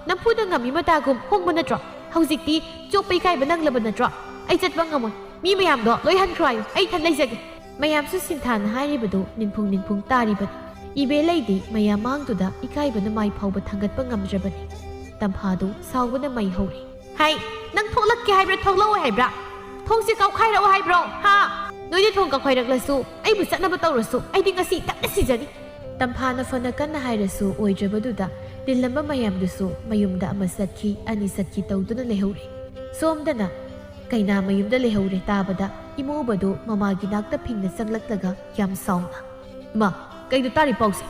ꯅꯝꯐꯨꯗ ꯉꯝꯃꯤ ꯃꯇꯥꯒꯨꯝ ꯍꯣꯡꯕ ꯅꯠꯇ꯭ꯔꯣ? ꯍꯧꯖꯤꯛꯇꯤ ꯆꯣꯞꯄ ꯏꯀꯥꯏꯕ ꯅꯪꯂꯕ ꯅꯠꯇ꯭ꯔꯣ? ꯑꯩ ꯆꯠꯄ ꯉꯝꯃꯣꯏ꯫ ꯃꯤ ꯃꯌꯥꯝꯗꯣ ꯂꯣꯏ ꯍꯟꯈ꯭ꯔꯣ ꯍꯥꯏꯌꯨ꯫ ꯑꯩ ꯏꯊꯟ ꯂꯩꯖꯒꯦ꯫" ꯃꯌꯥꯝꯁꯨ ꯁꯤꯟꯊꯥꯅ ꯍꯥꯏꯔꯤꯕꯗꯨ ꯅꯤꯡꯐꯨꯡ ꯅꯤꯡꯐꯨꯡ ꯇꯥꯔꯤꯕꯅꯤ꯫ ꯏꯕꯦ ꯂꯩꯗꯤ ꯃꯌꯥꯝ ꯃꯥꯡꯗꯨꯗ ꯏꯀꯥꯏꯕꯅ ꯃꯥꯏ ꯐꯥꯎꯕ ꯊꯥꯡꯒꯠꯄ ꯉꯝꯗ꯭ꯔꯕꯅꯤ꯫ ꯇꯝꯐꯥꯗꯨ ꯁꯥꯎꯕꯅ ꯃꯩ ꯍꯧꯔꯤ꯫ "ꯍꯥꯏ, ꯅꯪ ꯊꯣꯛꯂꯛꯀꯦ ꯍꯥꯏꯕ꯭ꯔꯥ, ꯊꯣꯛꯂꯛꯑꯣ ꯍꯥꯏꯕ꯭ꯔꯥ? ꯊꯣꯡꯁꯦ ꯀꯥꯎꯈꯥꯏꯔꯛꯑꯣ ꯍꯥꯏꯕ꯭ꯔꯣ, ꯍꯥ? ꯅꯣꯏꯅ ꯊꯣꯡ ꯀꯥꯎꯈꯥꯏꯔꯛꯂꯁꯨ, ꯑꯩꯕꯨ ꯆꯠꯅꯕ ꯇꯧꯔꯁꯨ, ꯑꯩꯗꯤ ꯉꯁꯤ ꯀꯟꯅ ꯁꯤꯖꯅꯤ!" ꯇꯝꯐꯥꯅ ꯐꯅ ꯀꯟꯅ ꯍꯥꯏꯔꯁꯨ ꯑꯣꯏꯗ꯭ꯔꯕꯗꯨꯗ, ꯇꯤꯜꯂꯝꯕ ꯃꯌꯥꯝꯗꯨꯁꯨ ꯃꯌꯨꯝꯗ ꯑꯃ ꯆꯠꯈꯤ, ꯑꯅꯤ ꯆꯠꯈꯤ ꯇꯧꯗꯨꯅ ꯂꯩꯍꯧꯔꯦ꯫ ꯁꯣꯝꯗꯅ ꯀꯩꯅꯥ ꯃꯌꯨꯝꯗ ꯂꯩꯍꯧꯔꯦ ꯇꯥꯕꯗ, ꯏꯃꯧꯕꯗꯨ ꯃꯃꯥꯒꯤ ꯅꯥꯛꯇ ꯐꯤꯡꯅ ꯆꯪꯂꯛꯂꯒ ꯌꯥꯝ ꯁꯥꯎꯅ, "ꯏꯃꯥ, ꯀꯩꯅꯣ ꯇꯥꯔꯤ ꯄꯥꯎꯁꯦ?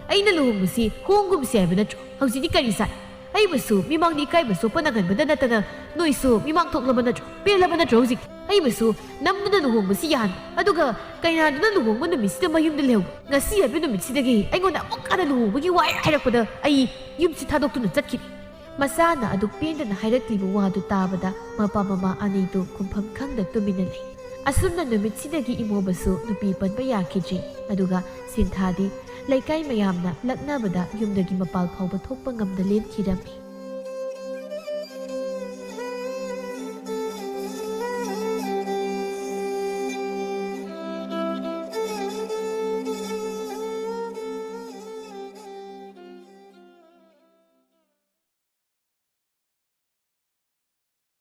ꯑꯩꯅ ꯂꯨꯍꯣꯡꯕꯁꯤ ꯍꯣꯡꯒꯨꯝꯁꯤ ꯍꯥꯏꯕ ꯅꯠꯇ꯭ꯔꯣ? ꯍꯧꯖꯤꯛꯇꯤ ꯀꯔꯤ ꯁꯥꯏ? ꯑꯩꯕꯨꯁꯨ ꯃꯤꯃꯥꯡꯗ ꯏꯀꯥꯏꯕ ꯆꯣꯞꯄ ꯅꯪꯍꯟꯕꯗ ꯅꯠꯇꯅ ꯅꯣꯏꯁꯨ ꯃꯤꯃꯥꯡ ꯊꯣꯛꯂꯕ ꯅꯠꯇ꯭ꯔꯣ? ꯄꯦꯜꯂꯕ ꯅꯠꯇ꯭ꯔꯣ ꯍꯧꯖꯤꯛ? ꯑꯩꯕꯨꯁꯨ ꯅꯝꯗꯨꯅ ꯂꯨꯍꯣꯡꯕꯁꯤ ꯌꯥꯍꯟꯕ, ꯑꯗꯨꯒ ꯀꯩꯅꯥꯗꯨꯅ ꯂꯨꯍꯣꯡꯕ ꯅꯨꯃꯤꯠꯁꯤꯗ ꯃꯌꯨꯝꯗ ꯂꯩꯍꯧꯕ꯫ ꯉꯁꯤ ꯍꯥꯏꯕ ꯅꯨꯃꯤꯠꯁꯤꯗꯒꯤ ꯑꯩꯉꯣꯟꯗ ꯑꯃꯨꯛ ꯍꯟꯅ ꯂꯨꯍꯣꯡꯕꯒꯤ ꯋꯥ ꯍꯦꯛ ꯍꯥꯏꯔꯛꯄꯗ ꯑꯩ ꯌꯨꯝꯁꯤ ꯊꯥꯗꯣꯛꯇꯨꯅ ꯆꯠꯈꯤꯅꯤ꯫" ꯃꯆꯥꯅ ꯑꯗꯨꯛ ꯄꯦꯟꯗꯅ ꯍꯥꯏꯔꯛꯂꯤꯕ ꯋꯥꯗꯨ ꯇꯥꯕꯗ, ꯃꯄꯥ ꯃꯃꯥ ꯑꯅꯤꯗꯨ ꯈꯨꯝꯐꯝ ꯈꯪꯗ ꯇꯨꯃꯤꯟꯅ ꯂꯩ꯫ ꯑꯁꯨꯝꯅ ꯅꯨꯃꯤꯠꯁꯤꯗꯒꯤ ꯏꯃꯧꯕꯁꯨ ꯅꯨꯄꯤ ꯄꯟꯕ ꯌꯥꯈꯤꯗ꯭ꯔꯤ, ꯑꯗꯨꯒ ꯁꯤꯟꯊꯥꯗꯤ ꯂꯩꯀꯥꯏ ꯃꯌꯥꯝꯅ ꯂꯛꯅꯕꯗ ꯌꯨꯝꯗꯒꯤ ꯃꯄꯥꯜ ꯐꯥꯎꯕ ꯊꯣꯛꯄ ꯉꯝꯗ ꯂꯦꯟꯈꯤꯔꯝꯃꯤ꯫